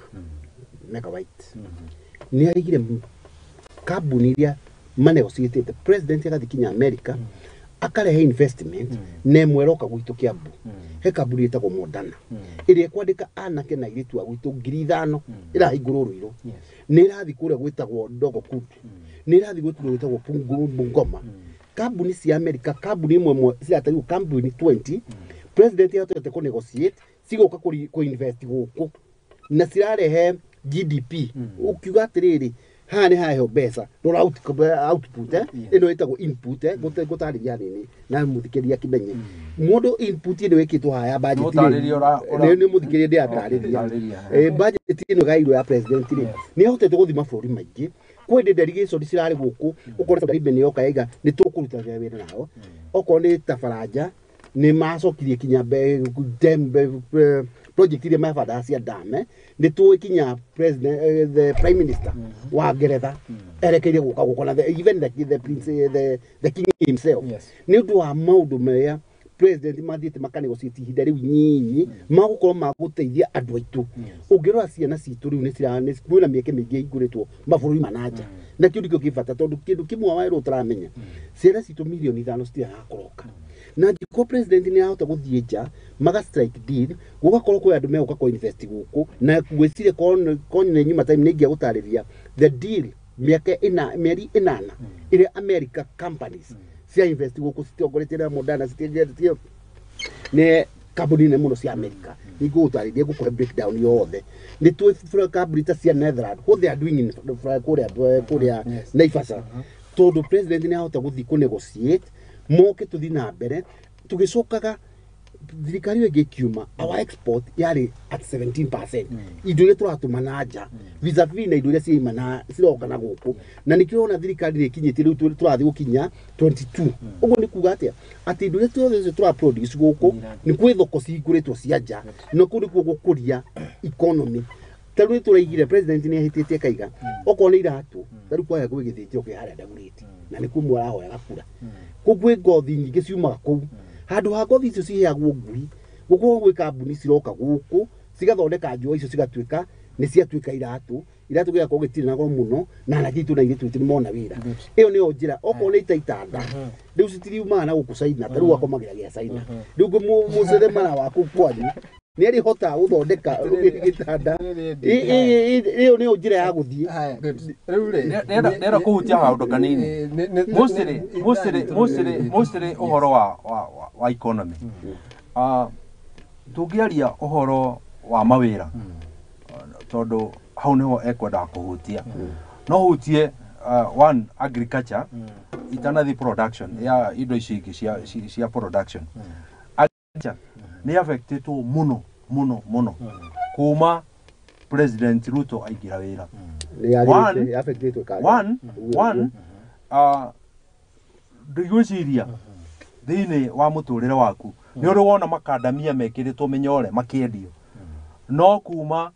Mega White nĩ arigire kambuni iria manegotiatĩte president agathiĩ kinya America akarehe investment na ĩmwe ĩroka gwitũ Kiambu. He kambuni ĩtagwo Moderna ĩrĩa ĩkwandĩka anake na airĩtu a gwitũ 5,000 ĩrahingũrwo Ruiru, nĩ ĩrathiĩ kũrĩa gwĩtagwo Ndogo Kudu, nĩ ĩrathiĩ kũrĩa gwĩtagwo Bungoma. Kambuni cia America kambuni ĩmwe ciratarirwo kambuni 20 president ahotete kũ negotiate cigoka kũ invest gũkũ na cirarehe GDP. Ũkiuga atĩrĩrĩ haha nĩ haheo mbeca rora output ĩno ĩtagwo input ngũtarĩria hanini na mũthikĩrĩria akĩmenye mũndũ input ĩno ĩkĩtwo haha ya budget nĩ mũthikĩrĩria ndĩratarĩria budget ĩno ĩgairwo ya president rĩ nĩ ahotete gũthiĩ mabũrũri maingĩ kwĩ ndĩ delegation cirarĩ gũkũ ũkore Saudi Arabia nĩ yoka yaiga nĩ tũkũruta wĩra nao okorwo nĩ ta Faranja nĩ macokirie kinya project iria mabandaga cia dam nĩ tũĩ kinya president the prime minister wa Ngeretha erekeire gũka gũkũ na even the prince the king himself nĩ ũndũ wa maũndũ marĩa president mathiĩte makanegotiate ihinda rĩu nyinyi magũkorwo magũteithia andũ aitũ. Ũngĩrora ciana citũ rĩu nĩ kwĩna mĩeke mĩingĩ ĩhingũrĩtwo mabũrũri ma na nja na kĩu nĩkĩo kĩ bata tondũ kĩndũ kĩmwe werũ ũtaramenya ciana citũ mirioni 5 citiraga kũroka na angĩkorwo president nĩ ahota gũthiĩ nja maga strike deal gũgakorwo kwĩ andũ megũka kũ invest gũkũ na gwĩciria korwo nĩ nyuma time nĩ ingĩagũtarĩria the deal mĩaka ĩna mĩeri 8 ĩrĩa America companies Cia invest gũkũ citongoretie na Moderna, citingĩ nĩ kambuni nene mũno cia America. Nĩngũgũtarĩria, ngũkũhe breakdown yothe. Nĩ tũĩ kambuni ta cia Netherlands, what they are doing in kũrĩa Naivasha, tondũ president nĩ ahota gũthiĩ kũ negotiate moke tũthiĩ na mbere. Tũgĩcokaga thirikari ĩyo ĩngĩ ĩkiuma, our export yarĩ at 17%, indo iria tũratũma na nja vis-a-vis na indo iria ciaima na ciroka na gũkũ. Na nĩkĩo ũrona thirikari nĩ ĩkinyĩtie rĩu tũrathiĩ gũkinya 22. Ũguo nĩ kuga atĩa? Atĩ indo iria ciothe tũra produce gũkũ nĩ kwĩ thoko cihingũrĩtwo cia nja, na kũu nĩkuo gũkũria economy. Ta rĩu tũraigire president nĩ ahĩtĩtie akaiga okorwo nĩ iratũ, ta rĩu kwaya gwĩ gĩthĩnjĩro kĩ harĩa Dagoretti, na nĩkuo mũrahoyaga kura. Kũu kwĩ ngothi nyingĩ ciumaga kũu. Handũ ha ngothi icio ciheagwo ngui, gũkorwo gwĩ kambuni ciroka gũkũ cigathondeka njũa icio, cigatuĩka nĩ ciatuĩka iratũ. Iratũ gĩgakorwo gĩtirĩ na goro mũno, na anake aitũ na airĩtu aitũ nĩ mona wĩra. Ĩyo nĩyo njĩra. Okorwo nĩ ita itanda rĩu citiriumaga na gũkũ China, ta rĩu akomagĩra gĩa China. Rĩu mũceremara wa kũu kwanyu nĩ arĩhotaga gũthondeka gĩtanda. Ĩyo nĩyo njĩra ya gũthiĩ. Rĩu rĩ, Ndĩrenda kũhutia kaũndũ kanini. Mostly ũhoro wa economy. Tũngĩaria ũhoro wa mawĩra, tondũ hau nĩho ekwendaga kũhutia, no hutie one, agriculture, itanathi production ya indo ici ingĩ cia production. Agriculture nĩ affectĩtwo mũno mũno mũno kuma President Ruto aingĩra wĩra. Nĩ One, affectĩtwo ĩkaga. One, ndigwĩciria thĩinĩ wa mũtũrĩre waku nĩ ũrĩ wona makandamia mekĩrĩtwo mĩnyore makĩendio. No kuma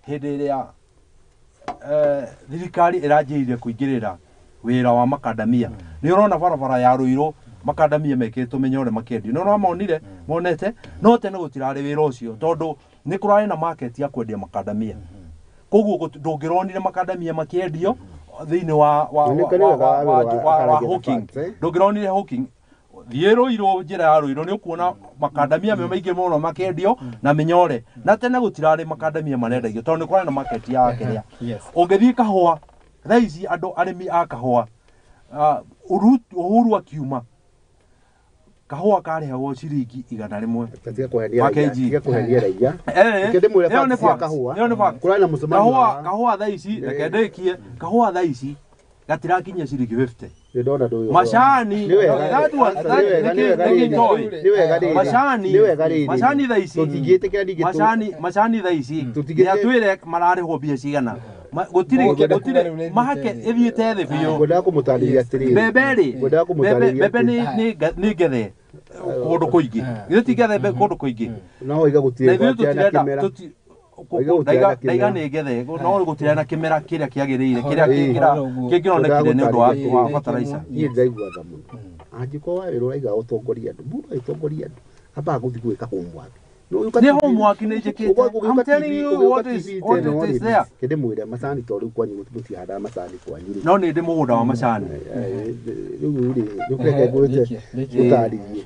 hĩndĩ ĩrĩa thirikari ĩranjĩrĩire kũingĩrĩra wĩra wa makandamia, nĩ ũrona barabara ya Ruiru makandamia mekĩrĩtwo mĩnyore makĩendio. Nĩ ũramonire monete? No tene gũtirarĩ wĩra ũcio, tondũ nĩ kũrarĩ na market ya kwendia makandamia. Koguo ndũngĩronire makandamia makĩendio thĩinĩ wa Na nĩ wa wega wa wĩra wa akaragia hawking. facts, eh? Ndũngĩronire hawking. Thiĩ Ruiru, njĩra ya Ruiru, nĩ ũkuona makandamia me maingĩ mũno makĩendio na mĩnyore. Na tene gũtirarĩ makandamia marendagio, tondũ nĩ kũrarĩ na market ya kĩrĩa. Ũngĩthiĩ kahũa thaa ici, andũ arĩmi a kahũa, Uhuru akiuma, kahũa karĩhagwo ciringi 100 Tiga kũhenia wa raia, kg. tiga kũhenia raia. Eh, Reke ndĩmwĩre ĩyo nĩ facts cia facts, kahũa. ĩyo nĩ facts. Kũrarĩ na mũcemanio Kahũa, kahũa thaa ici, reke ndĩkie, kahũa thaa ici gatirakinyia ciringi 50. Nĩ ndona ndũyũ. Macani, Nĩ wega. that was- Nĩ wega, nĩ wega nĩkĩ rĩrĩ. njoĩ? Nĩ wega rĩrĩ. Macani, Nĩ wega rĩrĩ. macani thaa ici, Tũtingĩtĩkĩra ningĩ macani thaa ici Tũtingĩtĩ- nĩ atwĩre mararĩhwo mbia cigana. Gũtirĩ Ngwenda kuga rĩu gũtirĩ nĩ mahake ĩthiĩte thĩ. ĩthiĩte thĩ biũ. Ngwendaga kũmũtarĩria atĩrĩrĩ. Mbembe rĩ, Ngwendaga mbembe kũmũtarĩria mbembe atĩ- nĩ ngethe kũndũ kũingĩ. Githĩ ti ngethe mbembe kũndũ kũingĩ? No oiga Na gũtirĩ ithuĩ gũtirĩ na tũtirenda kĩmera. Oiga gũtirĩ na ndaiga kĩmera. nĩ ngethe, no gũtirĩ na kĩmera kĩrĩa kĩagĩrĩire, kĩrĩa Ĩĩ. kĩngĩronekire nĩ ũndũ wa Ngwendaga wa gũtarĩria fertilizer. Niĩ ndĩraigua tha mũno. Angĩkorwo wawĩra ũraiga ũtongoria andũ, mũndũ agĩtongoria andũ ambaga gũthiĩ gwĩka homework. No ũgĩũka Nĩ TV homework nĩ njĩkĩte. ũgĩũka I'm telling TV you ũgĩũka what TV it is teno there. rĩ, kĩndĩmwĩre macani to rĩu kwanyu mũtihandaga macani kwanyu rĩ. No nĩ ndĩ mũgũnda wa macani. Rĩu rĩ, rĩu reke ngwĩte gũtarĩrie.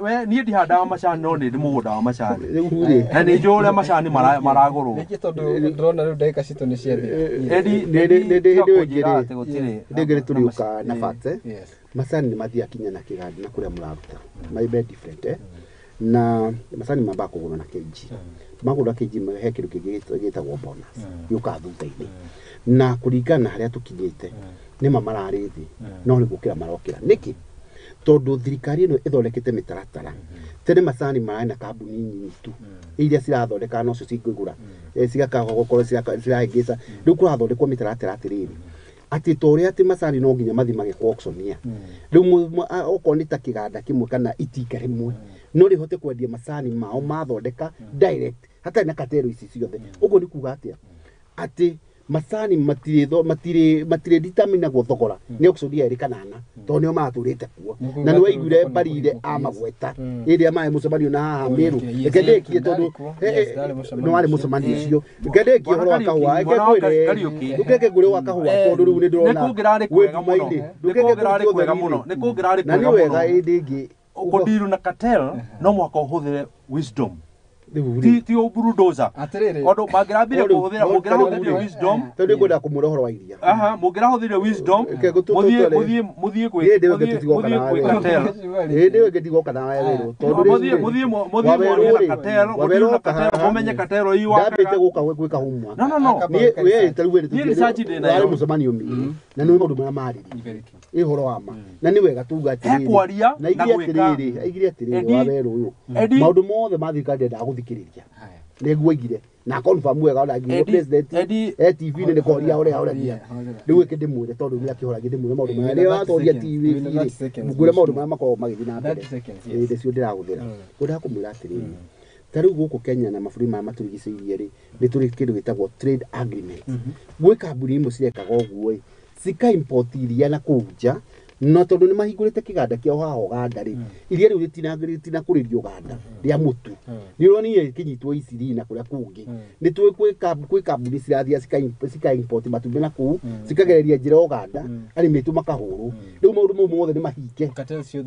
We niĩ ndihandaga macani, no nĩ ndĩ mũgũnda wa macani. Rĩu rĩ, Na nĩ njũĩ ũrĩa macani maragũrwo. Rĩngĩ tondũ ndĩrona rĩu ndagĩka citũ nĩ ciathira. Edi Nĩ- nĩ- nĩ- tiga hĩndĩ ĩyo kũnjĩra ĩngĩ rĩ, atĩ gũtirĩ hĩndĩ ĩngĩ nĩ tũrĩũka na facts, eh? Yes. Macani nĩ mathiaga kinya na kĩganda na kũrĩa mũraruta maimbe different, eh? Na macani mambaga kũgũrwo na kg. Magũrwo na kg, he kĩndũ kĩngĩ gĩtagwo bonus gĩũkaga thutha-inĩ. Na kũringana na harĩa tũkinyĩte, nĩma mararĩ thĩ, no nĩ gũkĩra marokĩra. Nĩkĩ? Tondũ thirikari ĩno ĩthondekete mĩtaratara. Tene macani mararĩ na kambuni nyinyi tu iria cirathondeka, nocio cingĩgũra cigakaga gũkorwo cirahĩngĩca. Rĩu kũrathondekwo mĩtaratara atĩrĩrĩ, atĩ to ũrĩa atĩ macani no nginya mathiĩ magekwo auctionia. Rĩu okorwo nĩ ta kĩganda kĩmwe kana itinga rĩmwe no rĩhote kwendia macani mao mathondeka direct, hatarĩ na katero ici ciothe. Ũguo nĩ kuga atĩa? Atĩ macani matirĩ determinagwo thogora nĩ auctionia erĩ kana ana, tondũ nĩo maratũrĩte kuo. Nĩ Na nĩ waiguire kuga Mbarire atĩ amagweta ĩrĩa ĩrĩa marĩ mũcemanio na haha Kũrĩa, Meru. yes, Reke ndĩkie tondũ ndarĩ kuo. Yes, ndarĩ mũcemanio nĩ warĩ ũcio. mũcemanio ũcio. Reke ndĩkie ũhoro wa Bwana kahũa. Kariuki, Reke Bwana ngwĩre Kariuki. reke ngwĩre wa kahũa, tondũ rĩu nĩ ndĩrona Nĩ kũngĩrarĩ kwega mũno. wĩ nduma-inĩ. Nĩ Reke kũngĩrarĩ ngũthiĩ kwega ũtheri-inĩ. mũno. Nĩ kũngĩrarĩ Na nĩ kwega wega mũno. ĩndĩ ĩngĩ Kũndiru na cartel no mũhaka ũhũthĩre wisdom. Ti bulldozer. Tondu mangĩrambire kũhũthĩra mũngĩrahũthĩrire wisdom. Tondu ngwenda kũmwĩra ũhoro wa iria. Aha, mũngĩrahũthĩrire wisdom. Mũthiĩ mũthiĩ kwĩ mũthiĩ kwĩ cartel. Hĩndĩ ĩyo ĩngĩ na werũ. Tondu mũthiĩ mũthiĩ mũthiĩ na cartel, mũthiĩ na cartel, mũmenye cartel ii wakaga. Ndambĩte gũka gwĩka homework. No no no. Niĩ we ta rĩu Niĩ research ndĩ nayo. Warĩ mũcemanio mĩingĩ. Na nĩ maũndũ marĩa marĩrĩirio. Ĩ ũhoro wa ma. Na nĩ wega tuga atĩrĩrĩ. Hekwaria na gwĩka. Aigire atĩrĩrĩ wa werũ ũyũ. Maũndũ mothe ma thirikari ndendaga gũthikĩrĩria. Nĩguo aigire. Na confirm wega ona nginya president TV nĩ koria ũrĩa ũragia. Rĩu ĩkĩ ndĩmwĩre tondũ nĩ akĩhoragia ndĩmwĩre maũndũ marĩa rĩrĩa watoria TV ngwĩre maũndũ marĩa makoragwo magĩthiĩ na mbere. Ĩ nĩcio ndĩrahũthĩra. Ngwendaga kũmwĩra atĩrĩrĩ. Ta rĩu gũkũ Kenya na mabũrũri maya matũrigicĩirie rĩ, nĩ tũrĩ kĩndũ gĩtagwo trade agreement. Gwĩ kambuni imwe cirekaga ũguo ĩ, cika import iria na kũu nja, na tondũ nĩ mahingũrĩte kĩganda kĩao haha Ũganda rĩ, iria rĩu rĩtinakũrĩrio Ũganda rĩa mũtu. Nĩ ũronire rĩkĩnyitwo Isiri na kũrĩa kũngĩ. Nĩ tũĩ kwĩ kambuni cirathiĩ cika import matumbĩ na kũu, cikagereria njĩra Ũganda, arĩmi aitũ makahũrwo. Rĩu maũndũ mau mothe nĩ mahinge.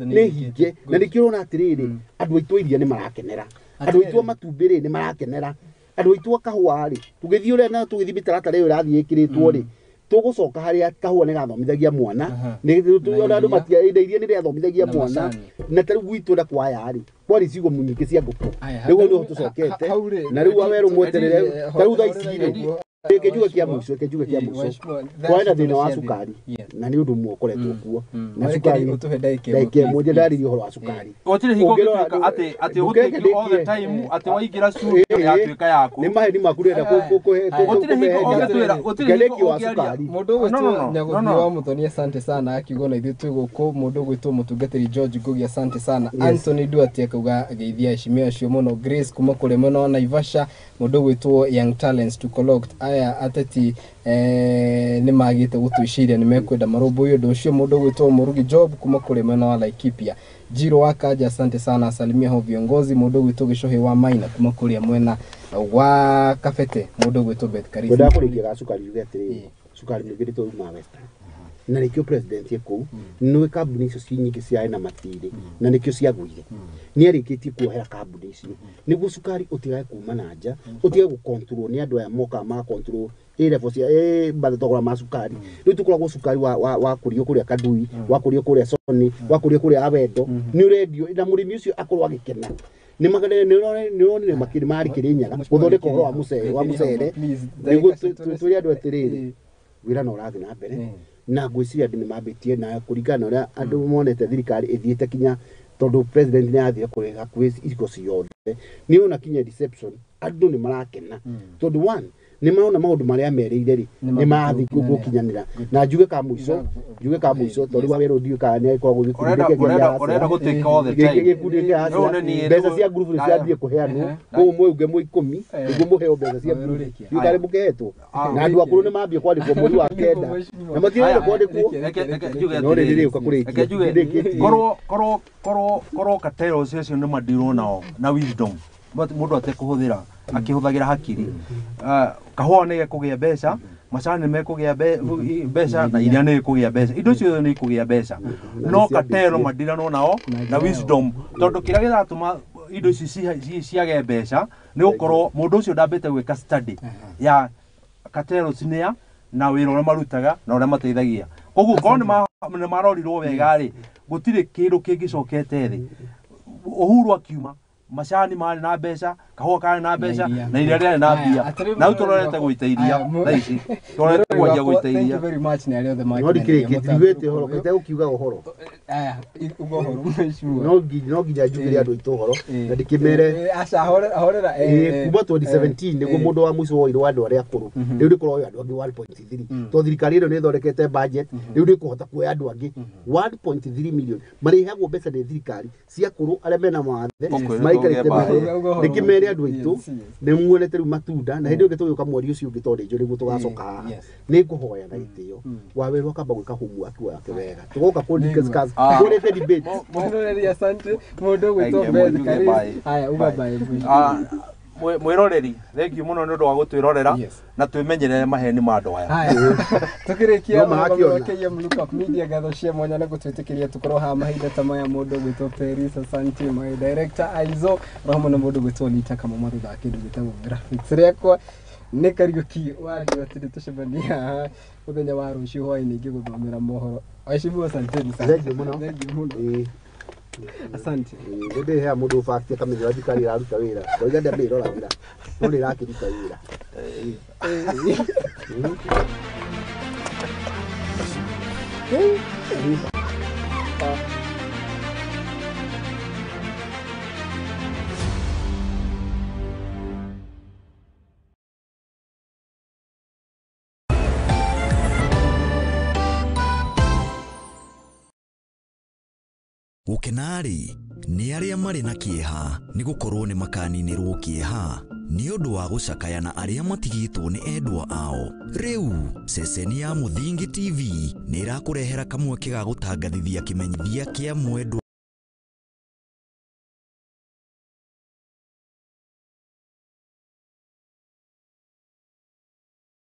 Nĩ hinge. Na nĩkĩo ũrona atĩrĩrĩ, andũ aitũ iria nĩ marakenera. Andũ aitũ a matumbĩ rĩ nĩ marakenera. Andũ aitũ a kahũa rĩ, tũgĩthiĩ ũrĩa na tũgĩthiĩ mĩtaratara ĩyo ĩrathiĩ ĩkĩrĩtwo rĩ, tũgũcoka harĩa kahũa nĩ gathomithagia mwana, nĩ andũ matia iria nĩ rĩathomithagĩa mwana, na ta rĩu gwitũ na kwaya rĩ, kwarĩ ciugo nyingĩ cia ngũkũ. Rĩu hau nĩho tũcokete, na rĩu wawerũ mweterere, ta rĩu thaa ici rĩ, kĩnjuge kĩa mũico, kĩnjuge kĩa mũico. Kwarĩ na thĩna wa cukari, na nĩ ũndũ ũmwe ũkoretwo kuo. Na cukari ndagĩka ĩmwe ndarĩria ũhoro wa cukari. Gũtirĩ hingo ũngĩtuĩka atĩ atĩ ũgũtĩkio all the time atĩ waingĩra studio yatuĩka yaku. Nĩ maheni maku ndĩrenda kũhe. Gũtirĩ hingo ũngĩtwĩra, gũtirĩ hingo ũngĩaria. Mũndũ ũgwĩtwo Nyagũthiĩ wa Mũthoni asante sana akiuga na ithuĩ twĩ gũkũ. Mũndũ ũgwĩtwo Mũtungatĩri George Ngugi asante sana. Anthony Duarte akauga geithia heshima acio mũno. Grace kuma kũrĩa mwena wa Naivasha. Mũndũ ũgwĩtwo Young Talents to Collect aya ateti nĩ magĩte gũtwĩciria nĩ mekwenda marũmbũiyo ũndũ ũcio. Mũndũ ũgwĩtwo Mũrugi Job kuma kũrĩa mwena wa Laikipia. Jiro wa Kaja asante sana, asalimia hao viongozi. Mũndũ ũgwĩtwo Gĩcũhĩ wa Maina kuma kũrĩa mwena wa Kabete. Mũndũ ũgwĩtwo Beth Karisi. Ngwendaga kũrĩkia ga cukari njuge atĩrĩrĩ, cukari mũingĩ nĩ tũruma Western. Na nĩkĩo president kũu nĩ kambuni icio ci nyingĩ ciarĩ na matirĩ na nĩkĩo ciagũire. Nĩ arĩkĩtie kuohera kambuni icio nĩguo cukari ũtigage kuma na nja, ũtige gũcontrol nĩ andũ aya mokaga ma control A level cia mathogora ma cukari. Rĩu tũkoragwo cukari wa kũrio kũrĩa Kandui, wa kũrio kũrĩa Sony, wa kũrio kũrĩa Awendo, nĩ ũrendio na mũrĩmi ũcio akorwo agĩkena. Nĩ nĩronire makĩria marĩ Kĩrĩnyaga gũthondeka ũhoro wa mũcere nĩguo twĩre andũ atĩrĩrĩ, wĩra no ũrathiĩ na mbere na ngwĩciria andũ nĩ mambĩtie na kũringana na ũrĩa andũ monete thirikari ĩthiĩte kinya tondũ president nĩ athire kũrĩ hakuhĩ icigo ciothe, nĩ ona kinya reception andũ nĩ marakena tondũ one nĩ marona maũndũ marĩa merĩire rĩ nĩ marathiĩ gũkinyanĩra. Na njuge ka mũico, njuge ka mũico tondũ wa werũ ndiũĩ kana nĩ agĩkoragwo gĩkundi kĩa mbeca cia ngurubu nĩ ciambie kũheanwo kũu mwĩ mwĩ 10 nĩguo mũheo mbeca cia ngurubu ndiũĩ kana mũkehetwo na andũ akũrũ nĩ mambie kwandĩkwo mweri wa 9 na matiagĩrĩire kwandĩkwo no rĩrĩ rĩũka kũrĩkia. Korwo cartel ũcio nĩ madirwo nao na wisdom mũndũ atekũhũthĩra akĩhũthagĩra hakiri, kahũa nĩ gekũgĩa mbeca, macani nĩ mekũgĩa mbeca na iria nĩ ikũgĩa mbeca, indo ciothe nĩ ikũgĩa mbeca, no cartel madiranwo nao na wisdom tondũ kĩrĩa gĩratũma indo ici ciage mbeca nĩ gũkorwo mũndũ ũcio ndambĩte gwĩka study ya cartel nĩa na wĩra ũrĩa marutaga na ũrĩa mateithagia. Koguo korwo nĩ marorirwo wega rĩ, gũtirĩ kĩndũ kĩngĩcokete thĩ. Uhuru akiuma macani marĩ na mbeca, kahũa karĩ na mbeca na iria rĩarĩ na mbia, na rĩu tũrorete gũita iria thaa ici, tũrorete kwanjia gũita iria. Thank you very much nĩ arĩa othe no ndikĩrĩkĩtie ndigĩte ũhoro itegũkiuga ũhoro. Aya, uga ũhoro mheshimiwa. No nginya njugĩre andũ aitũ ũhoro na ndĩkĩmere. Aca horera kuma 2017 nĩguo mũndũ wa mũico woirwo andũ arĩa akũrũ, rĩu nĩ kũroywo andũ angĩ 1.3 tondũ thirikari ĩno nĩ ĩthondekete budget, rĩu nĩ ĩkũhota kuoya andũ angĩ 1.3 million marĩhagwo mbeca nĩ thirikari cia akũrũ arĩa mena mawathe maikarĩte ndĩkĩmere andũ aitũ nĩ muonete rĩu matunda na hĩndĩ ĩyo tũgĩũka mweri ũcio ũngĩ tondũ nĩ nĩguo tũgacoka haha nĩ ngũhoya na gĩtĩo wawerũ akamba gwĩka homework wake wega tũgoka kũ discuss kũrĩte debate. Mũroreri asante mũndũ ũgwĩtwo Beth Karisi. Haya uga bye. Mwĩroreri, thank you mũno nĩ ũndũ wa gũtwĩrorera na twĩmenyerere maheni ma andũ aya. Haya, tukĩrĩkia No marakĩona. KM Lookup Media, ngatho cia mwanya nĩ gũtwĩtĩkĩria tũkorwo haha mahinda ta maya, mũndũ gwĩtwo Peris, asante my director Aizo, ro hamwe na mũndũ gwĩtwo Nita Kamama thutha wa kĩndũ gĩtagwo graphics. Rĩakwa nĩ Kariũki wario atĩ nĩtũcemania haha mũthenya wa rũciũ hwaĩ-inĩ ngĩgũthomera mohoro. Waheshimiwa, asanteni sana. Thank you mũno. Thank you mũno. Ĩĩ. Asante. Nĩ ndĩheaga mũndũ fact akamenya ũrĩa thirikari ĩraruta wĩra. Ndoiga ndĩamĩroragĩra, no nĩ ĩrakĩruta wĩra. Gũkena-rĩ, nĩ arĩa marĩ na kĩeha, nĩ gũkorwo nĩ makaninĩrwo kĩeha nĩ ũndũ wa gũcakaya na arĩa matigĩtwo nĩ endwa ao. Rĩu ceceni ya Mũthingi TV nĩ ĩrakũrehera kamweke ga gũtangathithia kĩmenyithia kĩa mwendwa.